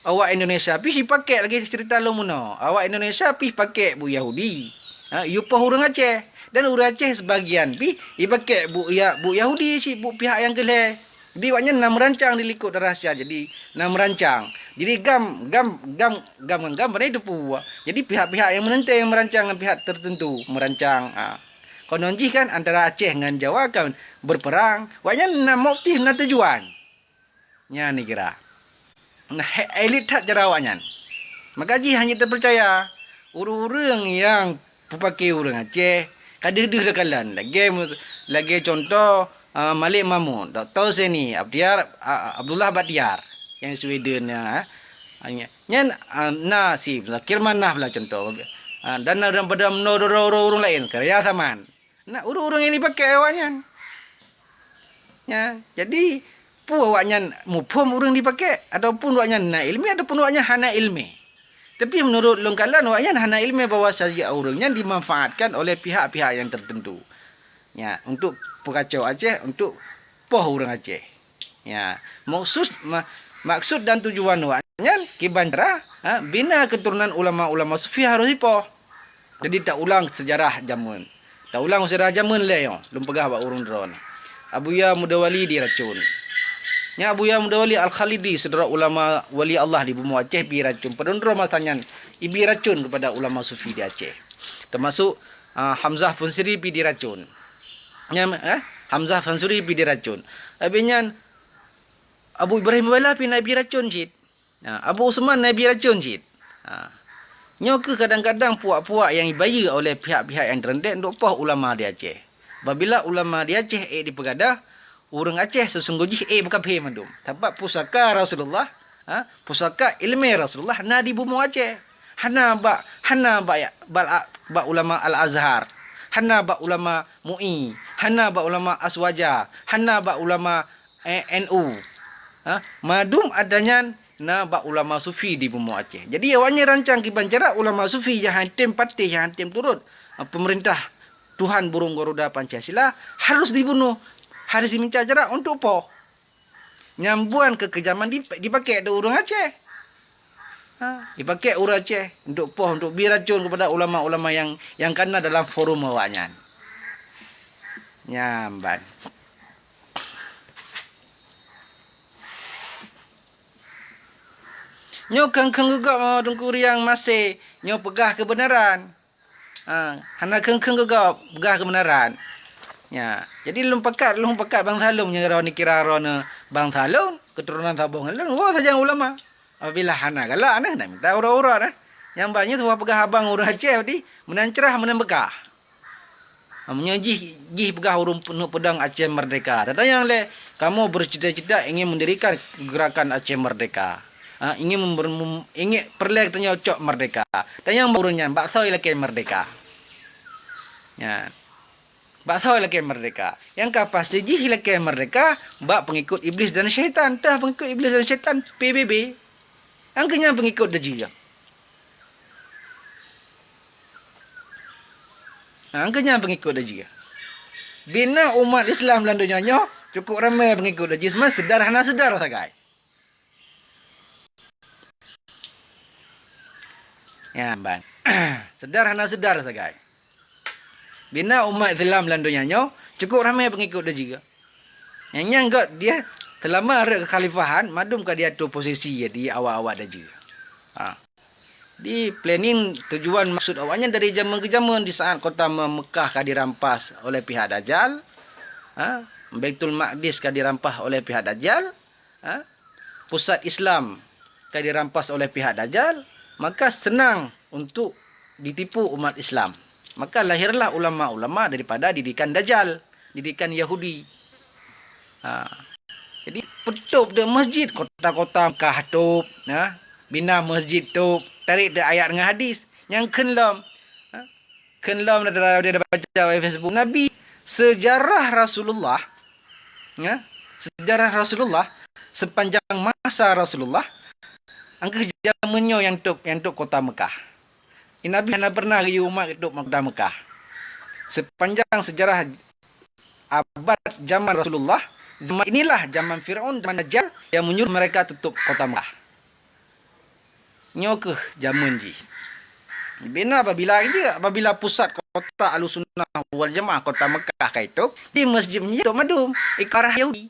awak Indonesia pih jipakek lagée cerita lôn meunoe. Awak Indonesia pih pakek buet Yahudi. Ha, yue poh ureuëng Aceh. Dan ureuëng Aceh sebagian pih jipakek buet Ya-, buet Yahudi cit, buet pihak nyang keu lhée. Jadi awaknyan na meurancang di likot rahsia. Jadi na meurancang. Jadi GAM, GAM, GAM, GAM ngon GAM pandai teupeue. Jadi pihak-pihak nyang meunenteng meurancang ngon pihak tertentu meurancang. Ha. Konon jih kan antara Aceh ngon Jawa kan berperang. Awaknyan na motif, na tujuan. Nyan nikira. Nah, he-, elit that cara awaknyan. Maka jih hana teupeurcaya ureuëng-ureuëng nyang peupake ureuëng Aceh ka deuh-deuh teukalon. Lagée mus-, lagée cuntoh, ah, Malik Mahmud, Doktor Seni, Abdiar, a-, Abdullah Badiar nyang Sweden nyan, ah. Nyan, ah, na si Zakir Manaf lah cuntoh. Ah, dan na daripada meunoe ureuëng-ureuëng laén, Karya Saman. Nah, ureuëng-ureuëng nyang jipakek awaknyan. Ya, jadi, peue awaknyan muphom ureuëng jipakek, ataupun awaknyan na iéleumé, ataupun awaknyan hana iéleumé. Tapi meunurot lôn kalon, awaknyan hana iéleumé bahwa saja ureuëng nyan dimanfaatkan oleh pihak-pihak nyang tertentu. Ya, untuk peukacau Aceh, untuk poh ureuëng Aceh. Ya, maksud, ma-, maksud dan tujuan awaknyan kiban cara, ha, bina keuturonan ulama-ulama sufi harôh jipoh. Jadi, taulang seujarah jameun. Taulang seujarah jameun lé nyoe, lôn peugah bak ureuëng droeneuh. Abuya Mudawali diracun. Nyan Abuya Mudawali Al-Khalidi, sidroe ulama wali Allah di bumoe Aceh, ibi racun. Padum droe masa nyan ibi racun keupada ulama sufi di Aceh. Teumasuk, ah, Hamzah Funsiri pih diracun. Nyan, eh, Hamzah Funsiri pih diracun. Habis nyan, Abu Ibrahim Mubaila pih na ibi racun cit. Ha, Abu Usman na ibi racun cit. Ha. Nyoe kheueh kadang-kadang puak-puak nyang jibayeue oleh pihak-pihak nyang teureundek untuk poh ulama di Aceh. Apabila ulama di Aceh ék dipeugadah, ureuëng Aceh seusunggoh jih ék beukafé mandum. Sabab pusaka Rasulullah, ha, pusaka iéleumé Rasulullah na di bumoe Aceh. Hana bak, hana bak, bak, bak ulama Al-Azhar, hana bak ulama MUI, hana bak ulama Aswaja, hana bak ulama eh, N U. Ha? Mandum atra nyan na bak ulama sufi di bumoe Aceh. Jadi, awaknyan rancang kiban cara ulama sufi nyang han tem patéh, nyang han tem turot, ha, peumeurintah Tuhan burông garuda Pancasila harôh dibunoh, harôh jimeucah cara untuk poh. Nyan bukan keu keujaman di, dipakek di ureuëng Aceh. Ha? Dipakek ureuëng Aceh untuk poh, untuk bi racun keupada ulama-ulama nyang, nyang ka na dalam forum awaknyan. Nyan ban. Nyoe kheun-kheun geugob, oh, Teungku Riang Maséh, nyoe peugah keubeunaran. Ha, hana kheun-kheun geugob, peugah keubeunaran. Ya, jadi lôn pakat, lôn pakat bansa lôn meunyoe droeneuh kira droeneuh bansa lôn, keuturonan saboh ngon lôn, woe sajan ulama. Apabila hana galak neh, nak minta uroe-uroe neh. Nyang ban nyoe tuha peugah abang ureuëng Aceh tadi, meunan cerah, meunan beukah. Meunyoe jih, jih peugah ureuëng peuneuk peudong Aceh Merdeka. Tatanyong lé, kamoe bercita-cita ingin mendirikan gerakan Aceh Merdeka. Ha, ingin member-, mem-, ingin peureulée tanyoe cok merdeka. Tanyong bak ureuëng nyan, bak soe ilakée merdeka? Ya. Bak soe ilakée merdeka? Nyang ka pasti jih ilakée merdeka bak pengikut iblis dan syaitan. Tah pengikut iblis dan syaitan, P B B. Angkeu nyan pengikut dajih. Ha, angkeu nyan pengikut dajih. Bina umat Islam lam donya nyoe cukup ramé pengikut dajih, seumai seudar hana seudar sagai. Ya, ban. Seudar hana seudar sagai. Bina umat Islam lam donya nyoe cukup ramé pengikut dajih. Nyang nyan göt dia seulama rot keukhalifahan, mandum ka diatur posisi di awak-awak dajih. Ha. Di planning tujuan maksud awaknyan dari jameun keu jameun di saat kota Me-, Mekah ka dirampas oleh pihak Dajjal, ha, Baitul Maqdis ka dirampas oleh pihak Dajjal, ha, pusat Islam ka dirampas oleh pihak Dajjal, maka senang untuk ditipu umat Islam. Maka lahirlah ulama-ulama daripada didikan Dajjal, didikan Yahudi. Ha. Jadi, peutôp deuek masjid, kota-kota Mekah tôp, ha. Bina masjid tôp, tarek deuek ayat ngon hadis. Nyang kheun lom, ha. Kheun lom daripada dia baca di Facebook. Nabi, sejarah Rasulullah, ya, sejarah Rasulullah, sepanjang masa Rasulullah, angkeu jameun nyoe nyang tôp, nyang tôp kota Mekah. Nabi hana pernah geuyue umat tôp kota Mekah. Sepanjang sejarah abad zaman Rasulullah, Zaman inilah zaman Firaun, zaman Dajjal yang menyuruh mereka tutup kota Mekah. Nyoe keuh jameun jih. Bina apabila je, apabila pusat kota Ahlussunnah wal Jamaah, kota Mekah ka itôp, di masjid-masjid mandum ikôt arahan Yahudi.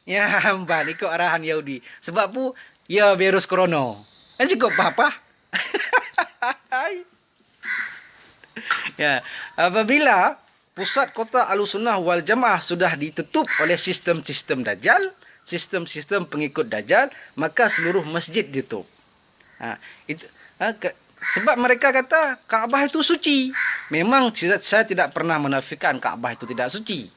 Ya, ban ikôt arahan Yahudi. Sebab pu, ya virus corona. Kan cukup pah-pah. Ya, apabila pusat kota Ahlussunnah wal Jamaah sudah ditutup oleh sistem-sistem Dajjal, sistem-sistem pengikut Dajjal, maka seluruh masjid ditutup. Ha, itu, ha, ke, sebab mereka kata Ka'bah itu suci. Memang saya, saya tidak pernah menafikan Ka'bah itu tidak suci.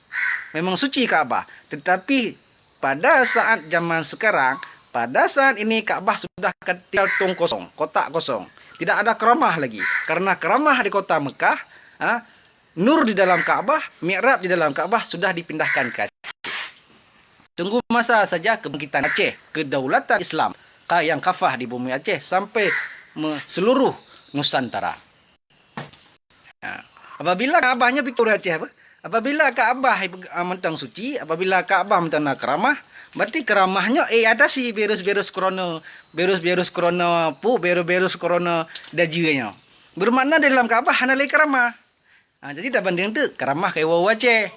Memang suci Ka'bah. Tetapi pada saat zaman sekarang, pada saat ini Ka'bah sudah tinggal tong kosong, kotak kosong. Tidak ada keramah lagi. Karena keramah di kota Mekah, ha, nur di dalam Ka'bah, mi'rab di dalam Ka'bah sudah dipindahkan ke Aceh. Tunggu masa saja kebangkitan Aceh, kedaulatan Islam ka yang kafah di bumi Aceh sampai me-, seluruh Nusantara. Ha. Apabila Ka'bah nyoe pikir ureuëng Aceh apa? Apabila Ka'bah, ah, mantong suci, apabila Ka'bah mantong na keramah, berarti keramah nyoe, eh, atasi virus-virus corona, virus-virus corona pu, virus-virus corona dajeu nyoe. Bermakna di dalam Ka'bah hana lé keramah. Ha, jadi tabandeng teuk keramah ka iwoe u Aceh.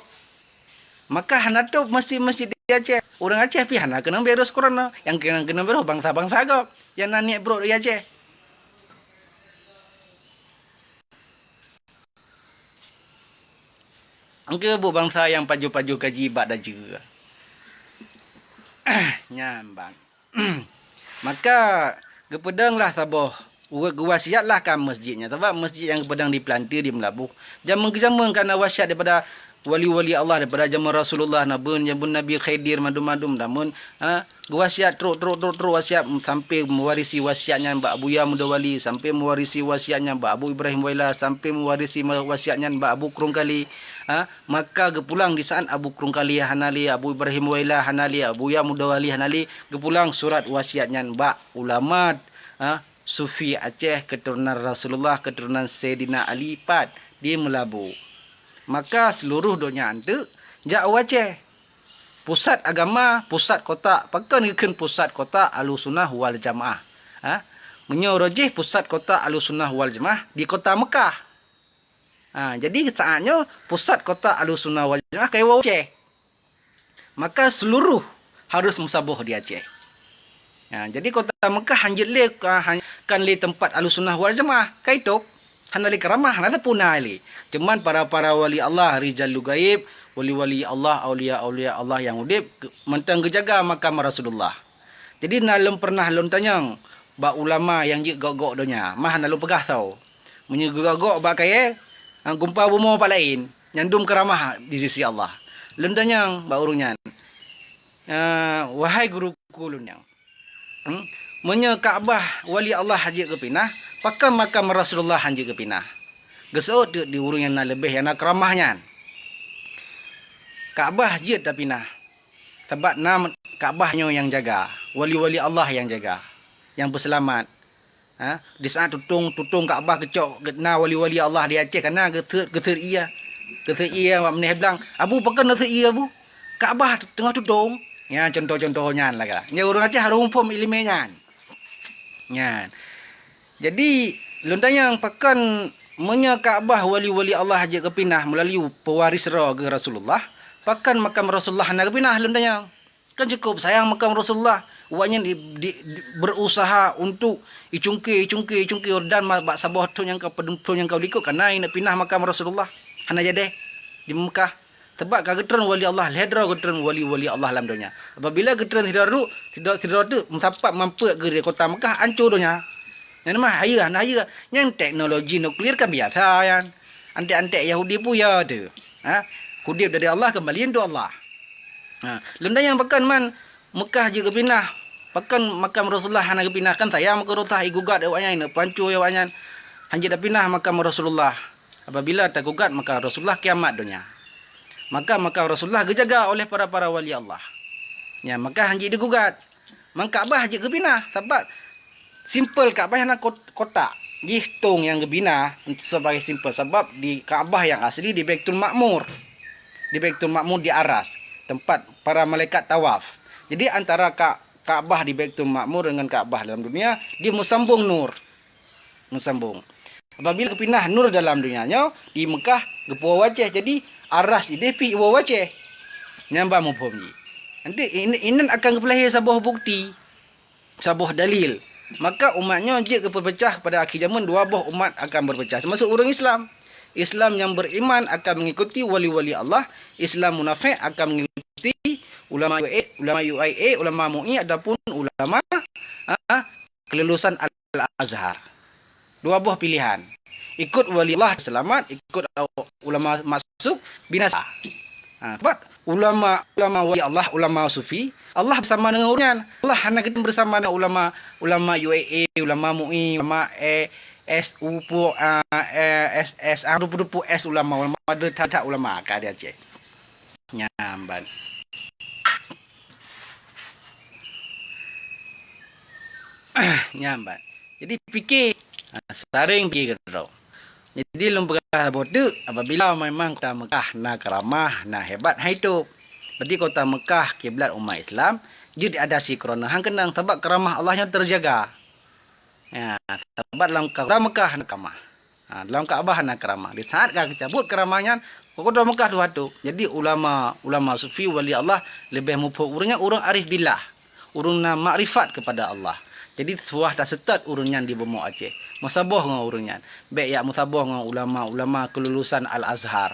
Maka hana tôp masjid-masjid di Aceh. Ureuëng Aceh pih hana keunong virus corona. Nyang keunong, keunong virus bansa-bansa gob nyang na niet brok di Aceh. Engke buet bansa nyang pajoh-pajoh kaji bak dajeu. Nyan ban. Maka geupeudonglah saboh, geuwasiatlah ka masjid nyan. Sabab masjid nyang geupeudong di Peulante, di Meulaboh, jameun-jameun ka na wasiat daripada wali-wali Allah, daripada jameun Rasulullah, na bun jameun Nabi Khidir, mandum-mandum jameun, ha, geuwasiat trok, trok, trok, trok wasiat sampai meuwarisi wasiat nyan bak Abuya Muda Wali, sampai meuwarisi wasiat nyan bak Abu Ibrahim Waila, sampai meuwarisi ma-, wasiat nyan bak Abu Krungkali. Ha, maka geupulang di saat Abu Krungkali hana lé, Abu Ibrahim Waila hana lé, Abuya Muda Wali hana lé, geupulang surat wasiat nyan bak ulama, ha, sufi Aceh, keturunan Rasulullah, keturunan Saidina Ali, pat di Meulaboh. Maka seluruh donya anteuk jak u Aceh. Pusat agama, pusat kota, pakon geukheun pusat kota Ahlussunnah wal Jamaah? Ha? Meunyoe rojih pusat kota Ahlussunnah wal Jamaah di kota Mekah. Ha, jadi saat nyoe pusat kota Ahlussunnah wal Jamaah ka iwoe u Aceh. Maka seluruh harus meusaboh di Aceh. Ha, jadi kota Mekah hanjeuet lé, ha, han-, kan lé teumpat Ahlussunnah wal Jamaah, ka itôp. Hana lé keramah, hana sapeue na lé. Cuman para-para wali Allah, rijalul gaib, wali-wali Allah, aulia-aulia Allah nyang udeb, ke-, mantong geujaga makam Rasulullah. Jadi na lôn pernah lôn tanyong bak ulama nyang jeuet gok-gok donya, mah na lôn peugah soe. Meunyoe geugok-gok bak kayèe, ha, geumpa bumoe pat laén, nyan dum keuramah di sisi Allah. Lôn tanyong bak ureueng nyan, "Eh, wahai guru-guru lôn nyan, hmm, meunyoe Ka'bah wali Allah jeuet geupinah, pakon makam Rasulullah han jeuet geupinah?" Geuseuôt teuk di ureueng nyang na leubeh nyang na keuramah nyan. Ka'bah jeuet tapinah. Sabab na Ka'bah nyoe nyang jaga, wali-wali Allah nyang jaga, nyang peuseulamat. Ha? Di saat tutong, tutong Ka'bah geucok, na wali-wali Allah di Aceh, kana geuseuôt, geuseuôt ie. Geuseuôt ie bak meuneh blang. "Abu, pakon geuseuôt ie, Abu? Ka'bah teungoh tutong." Nyan contoh-contoh nyan lah ka. Nyan ureueng Aceh harôh muphom iéleumé nyan. Nyan. Jadi, lôn tanyong, pakon meunyoe Ka'bah wali-wali Allah jeuet geupinah meulalu peuwaris droe geuh Rasulullah, pakon makam Rasulullah hana geupinah, lôn tanyong? Kan cukup sayang makam Rasulullah. Awaknyan di, di, di, berusaha untuk icungke, icungke, icungke dan ma-, bak saboh thon nyang ka padum thon nyang ka likot kana ineuk pinah makam Rasulullah. Hana jadi di Mekah. Sebab ka geutreun wali Allah, lhèe droe geutreun wali-wali Allah lam donya. Apabila geutreun sidroe, sidroe, sidroe teuk meusapat mampeuk geuh di kota Mekah, ancô donya. Nyan mah hayeue, hana hayeue. Nyan teknologi nuklir kan biasa nyan. Anték-anték Yahudi pun ya tu. Ha? Udeb dari Allah, kembali untuk Allah. Ha, lôn tanyong pakon man Mekah jeuet geupinah, pakon makam Rasulullah hana geupinah? Kan sayang makam Rasulullah, igugat awaknyan, ineuk panco awaknyan. Han jeuet tapinah makam Rasulullah. Apabila tagugat makam Rasulullah, kiamat donya. Maka makam Rasulullah geujaga oleh para-para wali Allah. Nyan, maka han jeuet digugat. Man Ka'bah jeuet geupinah, sabab simpel Ka'bah hana kot-, kotak. Jih tong nyang geupinah sebagai simpel, sabab di Ka'bah nyang asli di Baitul Ma'mur. Di Baitul Ma'mur di aras. tempat para malaikat tawaf. Jadi antara Ka-, Ka'bah di Baitul Ma'mur dengan Ka'bah dalam dunia, dia meusambong nur. Meusambong. Apabila geupinah nur dalam dunia nyoe, di Mekah geupuwoe u Aceh. Jadi, Aras ideh pih iwoe u Aceh. Nyan ban muphom jih. Nanti in-, inan akan geupeulahé saboh bukti, saboh dalil. Maka umat nyoe jeuet geupeupeucah, pada akhé jameun dua boh umat akan beupeucah, teumasok ureuëng Islam. Islam nyang beriman akan mengikuti wali-wali Allah, Islam munafék akan mengikuti ulama U A, ulama U I A, ulama MUI ataupun ulama, ah, kelulusan Al-Azhar. Dua boh pilihan. Ikut wali Allah, selamat, ikut ulama masuk, binasa. Ha, sebab ulama, ulama wali Allah, ulama sufi, Allah bersama dengan ureuëng nyan. Allah hana geutem bersama dengan ulama, ulama U A A, ulama MUI, ulama, eh, S U pu, ah, eh, S S, ah, dupu-dupu S ulama, ulama, ada that-that ulama ka di Aceh. Nyan ban. Nyan ban. Jadi, pike, ha, saring pike keudroe. Jadi, lôn peugah saboh teuk, apabila memang kota Mekah na keuramah, na hebat, hai top. Berarti kota Mekah kiblat umat Islam, jeuet diadasi keurana han keunong, sabab keuramah Allah nyan teujaga. Ya, sabab lam Ka-, lam Mekah na keuramah. Ha, lam Ka'bah na keuramah. Di saat ka geucabut keuramah nyan, kota Mekah tuha top. Jadi ulama, ulama sufi, wali Allah, leubeh muphom ureuëng nyan ureuëng arif billah. Ureuëng na makrifat kepada Allah. Jadi suah taseutôt ureuëng nyan di bumoe Aceh. Meusaboh ngon ureuëng nyan. Bék jak meusaboh ngon ulama-ulama kelulusan Al-Azhar.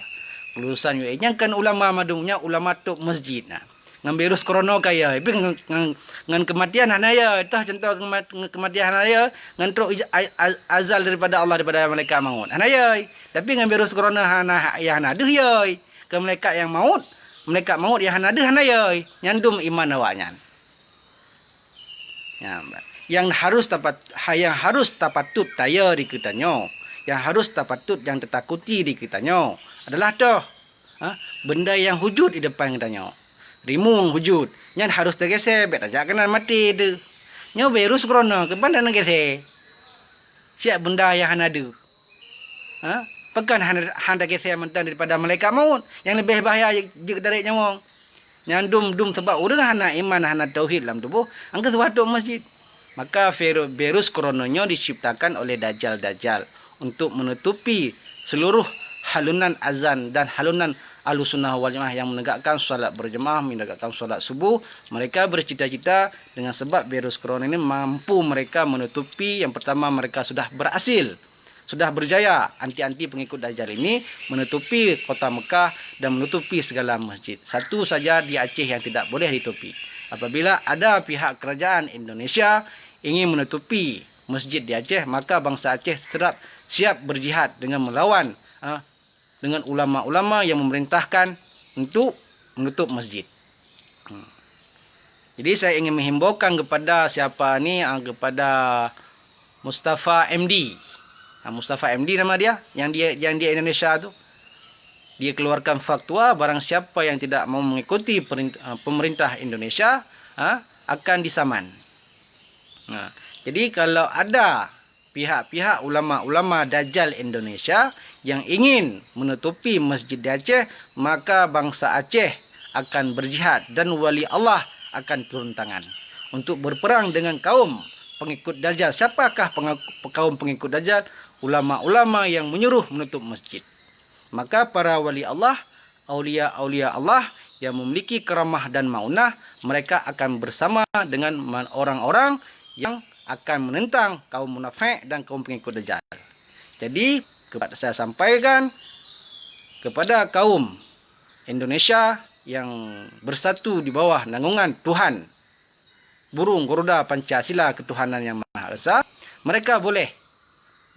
Kelulusan U A I. Nyan kan ulama mandum, nyan ulama top masjid na. Ngon virus corona ka yö, tapi ngon, ngon, ngon keumatian hana yö. Toh contoh keuma-, ngon keumatian hana yö, ngon trok ij-, a-, a-, azal daripada Allah, daripada malaikat maut. Hana yö. Tapi ngon virus corona hana, nyang hana deuh yö. Keu malaikat nyang maut, malaikat maut nyang hana deuh hana yö. Nyan dum iman awaknyan. Nyan, nyang harus tapat-, ha, nyang harus tapatut tayö di geutanyoe, nyang harus tapatut nyang tatakuti di geutanyoe adalah toh, ha, benda nyang hujud di depan geutanyoe. Rimueng hujud, nyan harus teugeusé, bék tajak keunan maté teuh. Nyoe virus corona, keuban hana geusé. Siat benda nyang hana deuh. Ha? Pakon hana, hana geusé mantong daripada malaikat maut, nyang leubeh bahaya jeuet dari nyawöng. Nyan dum-dum sabab ureuëng hana iman, hana tauhid lam tuboh, angkeu suatu masjid. Maka viru-, virus corona nyoe diciptakan oleh dajjal-dajjal untuk menutupi seluruh halunan azan dan halunan Ahlussunnah wal Jamaah yang menegakkan salat berjamaah, menegakkan salat subuh. Mereka bercita-cita dengan sebab virus corona ini mampu mereka menutupi, yang pertama, mereka sudah berhasil, sudah berjaya anti-anti pengikut Dajjal ini menutupi kota Mekah dan menutupi segala masjid. Satu saja di Aceh yang tidak boleh ditutupi. Apabila ada pihak kerajaan Indonesia ingin menutupi masjid di Aceh, maka bangsa Aceh serap siap berjihad dengan melawan, ha, dengan ulama-ulama yang memerintahkan untuk menutup masjid. Hmm. Jadi saya ingin menghimbaukan kepada siapa ni, ah, kepada Mustafa M D. Ah, Mustafa M D nama dia, yang dia, yang dia Indonesia tu. Dia keluarkan fatwa, barang siapa yang tidak mau mengikuti perint-, ah, pemerintah Indonesia, ah, akan disaman. Nah, jadi kalau ada pihak-pihak ulama-ulama Dajjal Indonesia yang ingin menutupi masjid di Aceh, maka bangsa Aceh akan berjihad dan wali Allah akan turun tangan untuk berperang dengan kaum pengikut Dajjal. Siapakah pengaku-, kaum pengikut Dajjal? Ulama-ulama yang menyuruh menutup masjid. Maka para wali Allah, aulia-aulia Allah yang memiliki karamah dan maunah, mereka akan bersama dengan ma-, orang-orang yang akan menentang kaum munafik dan kaum pengikut Dajjal. Jadi, kepada saya sampaikan kepada kaum Indonesia yang bersatu di bawah naungan Tuhan, burung garuda Pancasila ketuhanan yang maha esa, mereka boleh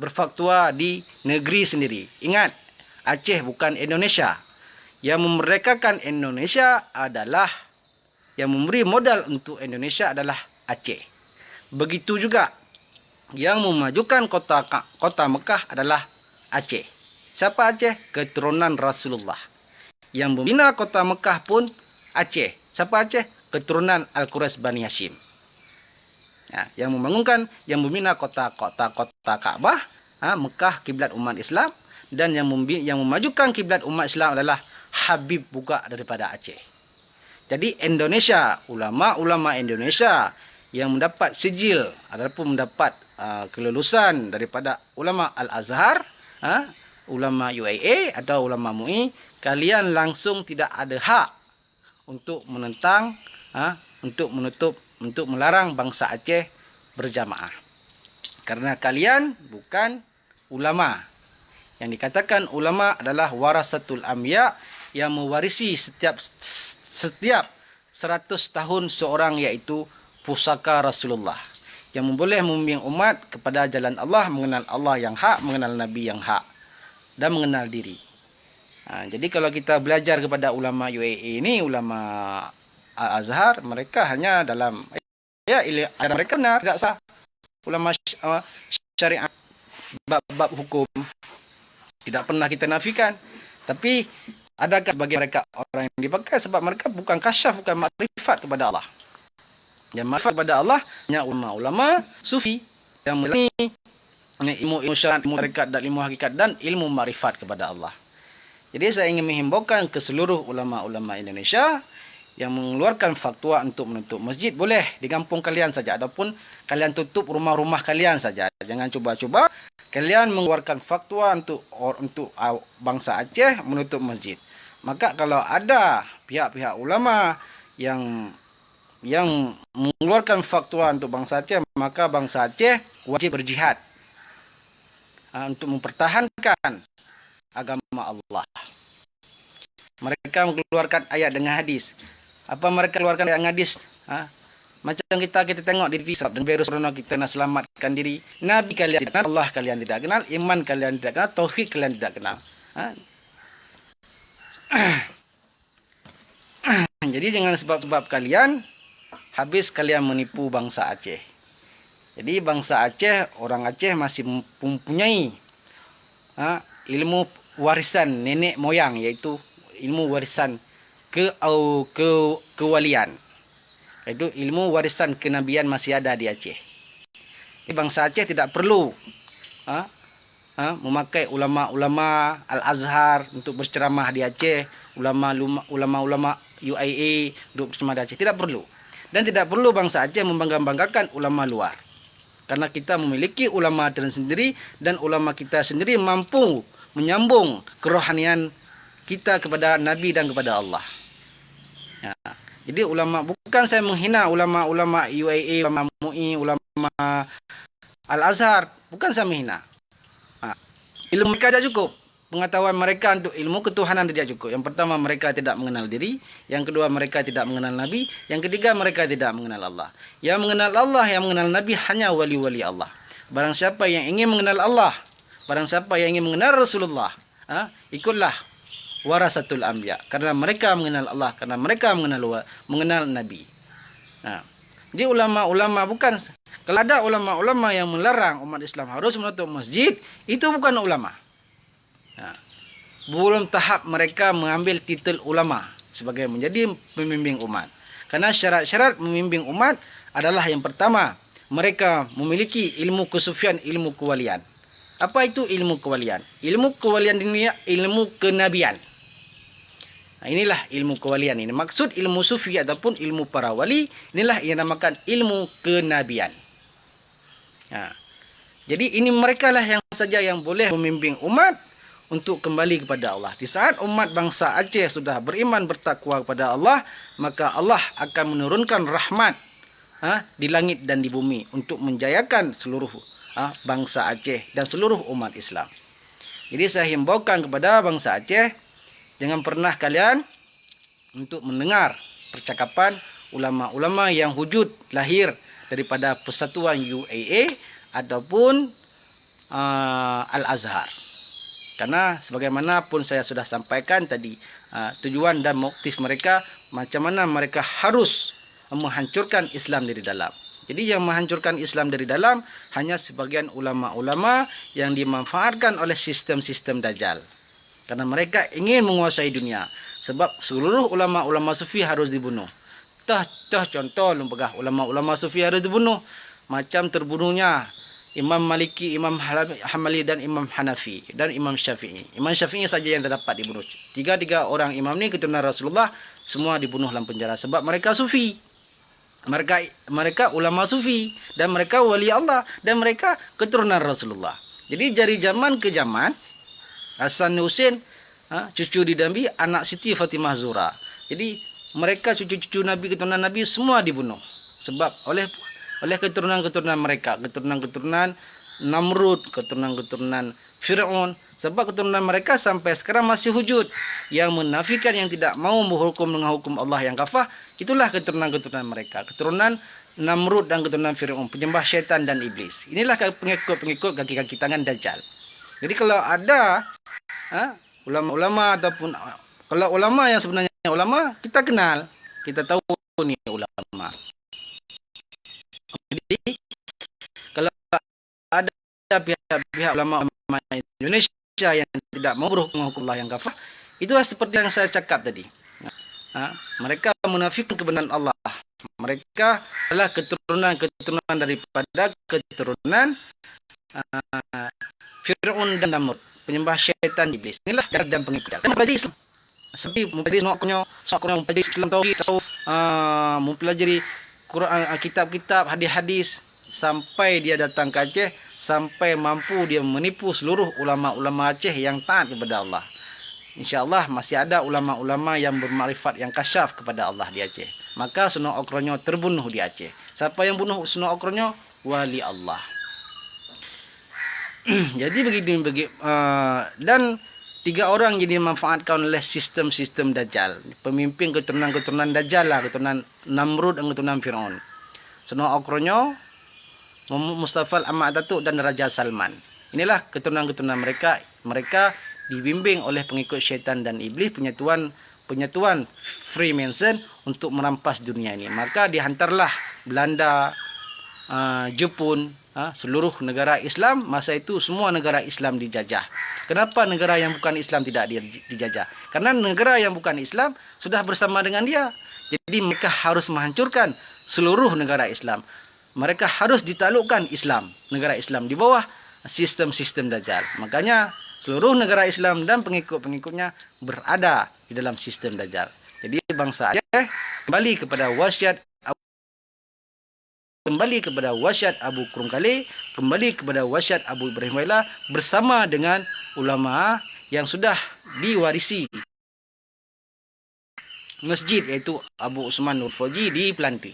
berfatwa di negeri sendiri. Ingat, Aceh bukan Indonesia. Yang memerdekakan Indonesia adalah, yang memberi modal untuk Indonesia adalah Aceh. Begitu juga yang memajukan kota Ka-, kota Mekah adalah Aceh. Siapa Aceh? Keturunan Rasulullah. Yang membina kota Mekah pun Aceh. Siapa Aceh? Keturunan Al-Quraisy Bani Hashim. Ya, yang membangunkan, yang membina kota, kota, kota Ka'bah, ha, Mekah, kiblat umat Islam, dan yang membi-, yang memajukan kiblat umat Islam adalah Habib Bugak daripada Aceh. Jadi Indonesia, ulama-ulama Indonesia yang mendapat sijil ataupun mendapat, ah, kelulusan daripada ulama Al-Azhar, ha, ulama U A A atau ulama M U I, kalian langsung tidak ada hak untuk menentang, ha, untuk menutup, untuk melarang bangsa Aceh berjamaah. Karena kalian bukan ulama. Yang dikatakan ulama adalah warasatul anbiya, yang mewarisi setiap, setiap seratus tahun seorang, yaitu pusaka Rasulullah, yang memboleh membimbing umat kepada jalan Allah, mengenal Allah yang hak, mengenal Nabi yang hak, dan mengenal diri. Ha, jadi kalau kita belajar kepada ulama U A A ini, ulama Al-Azhar, mereka hanya dalam, ya, ili-, ajaran mereka benar, tidak salah. Ulama sy-, uh, syariat, bab-bab hukum, tidak pernah kita nafikan. Tapi adakah sebagai mereka orang yang dipakai? Sebab mereka bukan kasyaf, bukan makrifat kepada Allah. Dan makrifat kepada Allah hanya ulama-ulama sufi yang mengalami ilmu-ilmu syariat, ilmu tarekat dan ilmu hakikat dan ilmu makrifat kepada Allah. Jadi saya ingin menghimbaukan ke seluruh ulama-ulama Indonesia yang mengeluarkan fatwa untuk menutup masjid, boleh di kampung kalian saja, ataupun kalian tutup rumah-rumah kalian saja. Jangan cuba-cuba kalian mengeluarkan fatwa untuk, untuk, ah, bangsa Aceh menutup masjid. Maka kalau ada pihak-pihak ulama yang, yang mengeluarkan fatwa untuk bangsa Aceh, maka bangsa Aceh wajib berjihad, ah, untuk mempertahankan agama Allah. Mereka mengeluarkan ayat dengan hadis. Apa mereka keluarkan ayat dengan hadis? Ha? Macam kita, kita tengok di T V, sebab dan virus corona kita nak selamatkan diri. Nabi kalian tidak kenal, Allah kalian tidak kenal, iman kalian tidak kenal, tauhid kalian tidak kenal. Ha? Jadi jangan sebab-sebab kalian habis kalian menipu bangsa Aceh. Jadi bangsa Aceh, orang Aceh masih mem-, mempunyai, ha, ilmu warisan nenek moyang, yaitu ilmu warisan ke-, au-, ke-, kewalian, yaitu ilmu warisan kenabian masih ada di Aceh. Jadi bangsa Aceh tidak perlu, ha, ha, memakai ulama-ulama Al-Azhar untuk berceramah di Aceh, ulama luma-, ulama-ulama U A A untuk berceramah di Aceh. Tidak perlu. Dan tidak perlu bangsa Aceh membangga-banggakan ulama luar. Karena kita memiliki ulama tersendiri dan ulama kita sendiri mampu menyambung kerohanian kita kepada Nabi dan kepada Allah. Ya. Jadi ulama, bukan saya menghina ulama-ulama U A A, ulama M U I, ulama Al-Azhar, bukan saya menghina. Ha. Ilmu mereka tidak cukup. Pengetahuan mereka untuk ilmu ketuhanan tidak cukup. Yang pertama, mereka tidak mengenal diri. Yang kedua, mereka tidak mengenal Nabi. Yang ketiga, mereka tidak mengenal Allah. Yang mengenal Allah, yang mengenal Nabi hanya wali-wali Allah. Barang siapa yang ingin mengenal Allah, barang siapa yang ingin mengenal Rasulullah, ha, ikutlah warasatul anbiya. Karena mereka mengenal Allah, karena mereka mengenal wa-, mengenal Nabi. Ha. Jadi ulama-ulama bukan, kalau ada ulama-ulama yang melarang umat Islam harus menutup masjid, itu bukan ulama. Ha. Belum tahap mereka mengambil titel ulama sebagai menjadi pemimpin umat. Karena syarat-syarat memimpin umat adalah yang pertama, mereka memiliki ilmu kesufian, ilmu kewalian. Apa itu ilmu kewalian? Ilmu kewalian ini ilmu kenabian. Nah, inilah ilmu kewalian ini. Maksud ilmu sufi ataupun ilmu para wali, inilah yang dinamakan ilmu kenabian. Ha. Jadi ini merekalah yang saja yang boleh memimpin umat untuk kembali kepada Allah. Di saat umat bangsa Aceh sudah beriman bertakwa kepada Allah, maka Allah akan menurunkan rahmat, ha, di langit dan di bumi untuk menjayakan seluruh, ha, bangsa Aceh dan seluruh umat Islam. Jadi saya himbaukan kepada bangsa Aceh, jangan pernah kalian untuk mendengar percakapan ulama-ulama yang wujud lahir daripada persatuan U A A ataupun, ah, Al-Azhar. Karena sebagaimana pun saya sudah sampaikan tadi, ah, tujuan dan motif mereka, macam mana mereka harus menghancurkan Islam dari dalam. Jadi yang menghancurkan Islam dari dalam hanya sebagian ulama-ulama yang dimanfaatkan oleh sistem-sistem Dajjal. Karena mereka ingin menguasai dunia. Sebab seluruh ulama-ulama sufi harus dibunuh. Tah, tah contoh lôn peugah ulama-ulama sufi harus dibunuh. Macam terbunuhnya Imam Maliki, Imam Hala-, Hambali dan Imam Hanafi dan Imam Syafi'i. Imam Syafi'i saja yang terdapat dibunuh. Tiga-tiga orang imam ni keturunan Rasulullah, Semua dibunuh lam penjara sebab mereka sufi. Mereka mereka ulama sufi dan mereka wali Allah dan mereka keturunan Rasulullah. Jadi dari zaman ke zaman, Hasan Husain, ha, cucu di Nabi, anak Siti Fatimah Zura. Jadi mereka cucu-cucu Nabi, keturunan Nabi semua dibunuh. Sebab oleh oleh keturunan-keturunan mereka, keturunan-keturunan Namrud, keturunan-keturunan Firaun. Sebab keturunan mereka sampai sekarang masih wujud. Yang menafikan, yang tidak mau berhukum dengan hukum Allah yang kafah, itulah keturunan-keturunan mereka. Keturunan Namrud dan keturunan Firaun, penyembah syaitan dan iblis. Inilah pengikut-pengikut kaki-kaki tangan Dajjal. Jadi kalau ada, ha, ulama-ulama ataupun, kalau ulama yang sebenarnya ulama, kita kenal, kita tahu ni ulama. Jadi kalau ada pihak-pihak ulama-ulama Indonesia yang tidak mau berhukum dengan hukum Allah yang kafah, itulah seperti yang saya cakap tadi. Ha, mereka menafikan kebenaran Allah. Mereka adalah keturunan-keturunan daripada keturunan, ha, Firaun dan Namrud, penyembah syaitan iblis. Inilah dan pengikut. Dan mempelajari Islam. Seperti mempelajari sunat konyo, sunat konyo mempelajari Islam tauhid, tasawuf, ha, mempelajari Quran, ha, kitab-kitab, hadis-hadis, sampai dia datang ke Aceh, sampai mampu dia menipu seluruh ulama-ulama Aceh yang taat kepada Allah. Insya Allah masih ada ulama-ulama yang bermakrifat, yang kasyaf kepada Allah di Aceh. Maka Suno Okronyo terbunuh di Aceh. Siapa yang bunuh Suno Okronyo? Wali Allah. Jadi begini, begi, uh, dan tiga orang jadi dimanfaatkan oleh sistem-sistem Dajjal. Pemimpin keturunan-keturunan Dajjal lah, keturunan Namrud dan keturunan Firaun. Suno Okronyo, Mustafa Ahmad Ataturk dan Raja Salman. Inilah keturunan-keturunan mereka. Mereka dibimbing oleh pengikut syaitan dan iblis, penyatuan penyatuan Freemason untuk merampas dunia ini. Maka dihantarlah Belanda, uh, Jepun, uh, seluruh negara Islam. Masa itu semua negara Islam dijajah. Kenapa negara yang bukan Islam tidak dijajah? Karena negara yang bukan Islam sudah bersama dengan dia. Jadi mereka harus menghancurkan seluruh negara Islam. Mereka harus ditaklukkan Islam, negara Islam di bawah sistem-sistem Dajjal. Makanya seluruh negara Islam dan pengikut-pengikutnya berada di dalam sistem Dajjal. Jadi bangsa Aceh kembali kepada wasiat kembali kepada wasiat Abu Krueng Kalé, kembali kepada wasiat Abu Ibrahim Wailah bersama dengan ulama yang sudah diwarisi masjid, iaitu Abu Usman Nur Fauji di Peulante.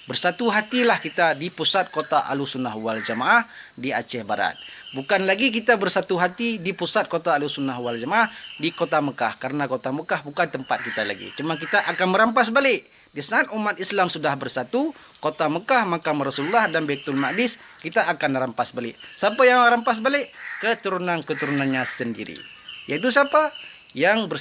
Bersatu hatilah kita di pusat kota Ahlussunnah wal Jamaah di Aceh Barat. Bukan lagi kita bersatu hati di pusat kota Ahlussunnah wal Jamaah di kota Mekah, karena kota Mekah bukan tempat kita lagi. Cuma kita akan merampas balik. Di saat umat Islam sudah bersatu, kota Mekah, makam Rasulullah dan Baitul Maqdis, kita akan rampas balik. Siapa yang rampas balik? Keturunan-keturunannya sendiri. Yaitu siapa? Yang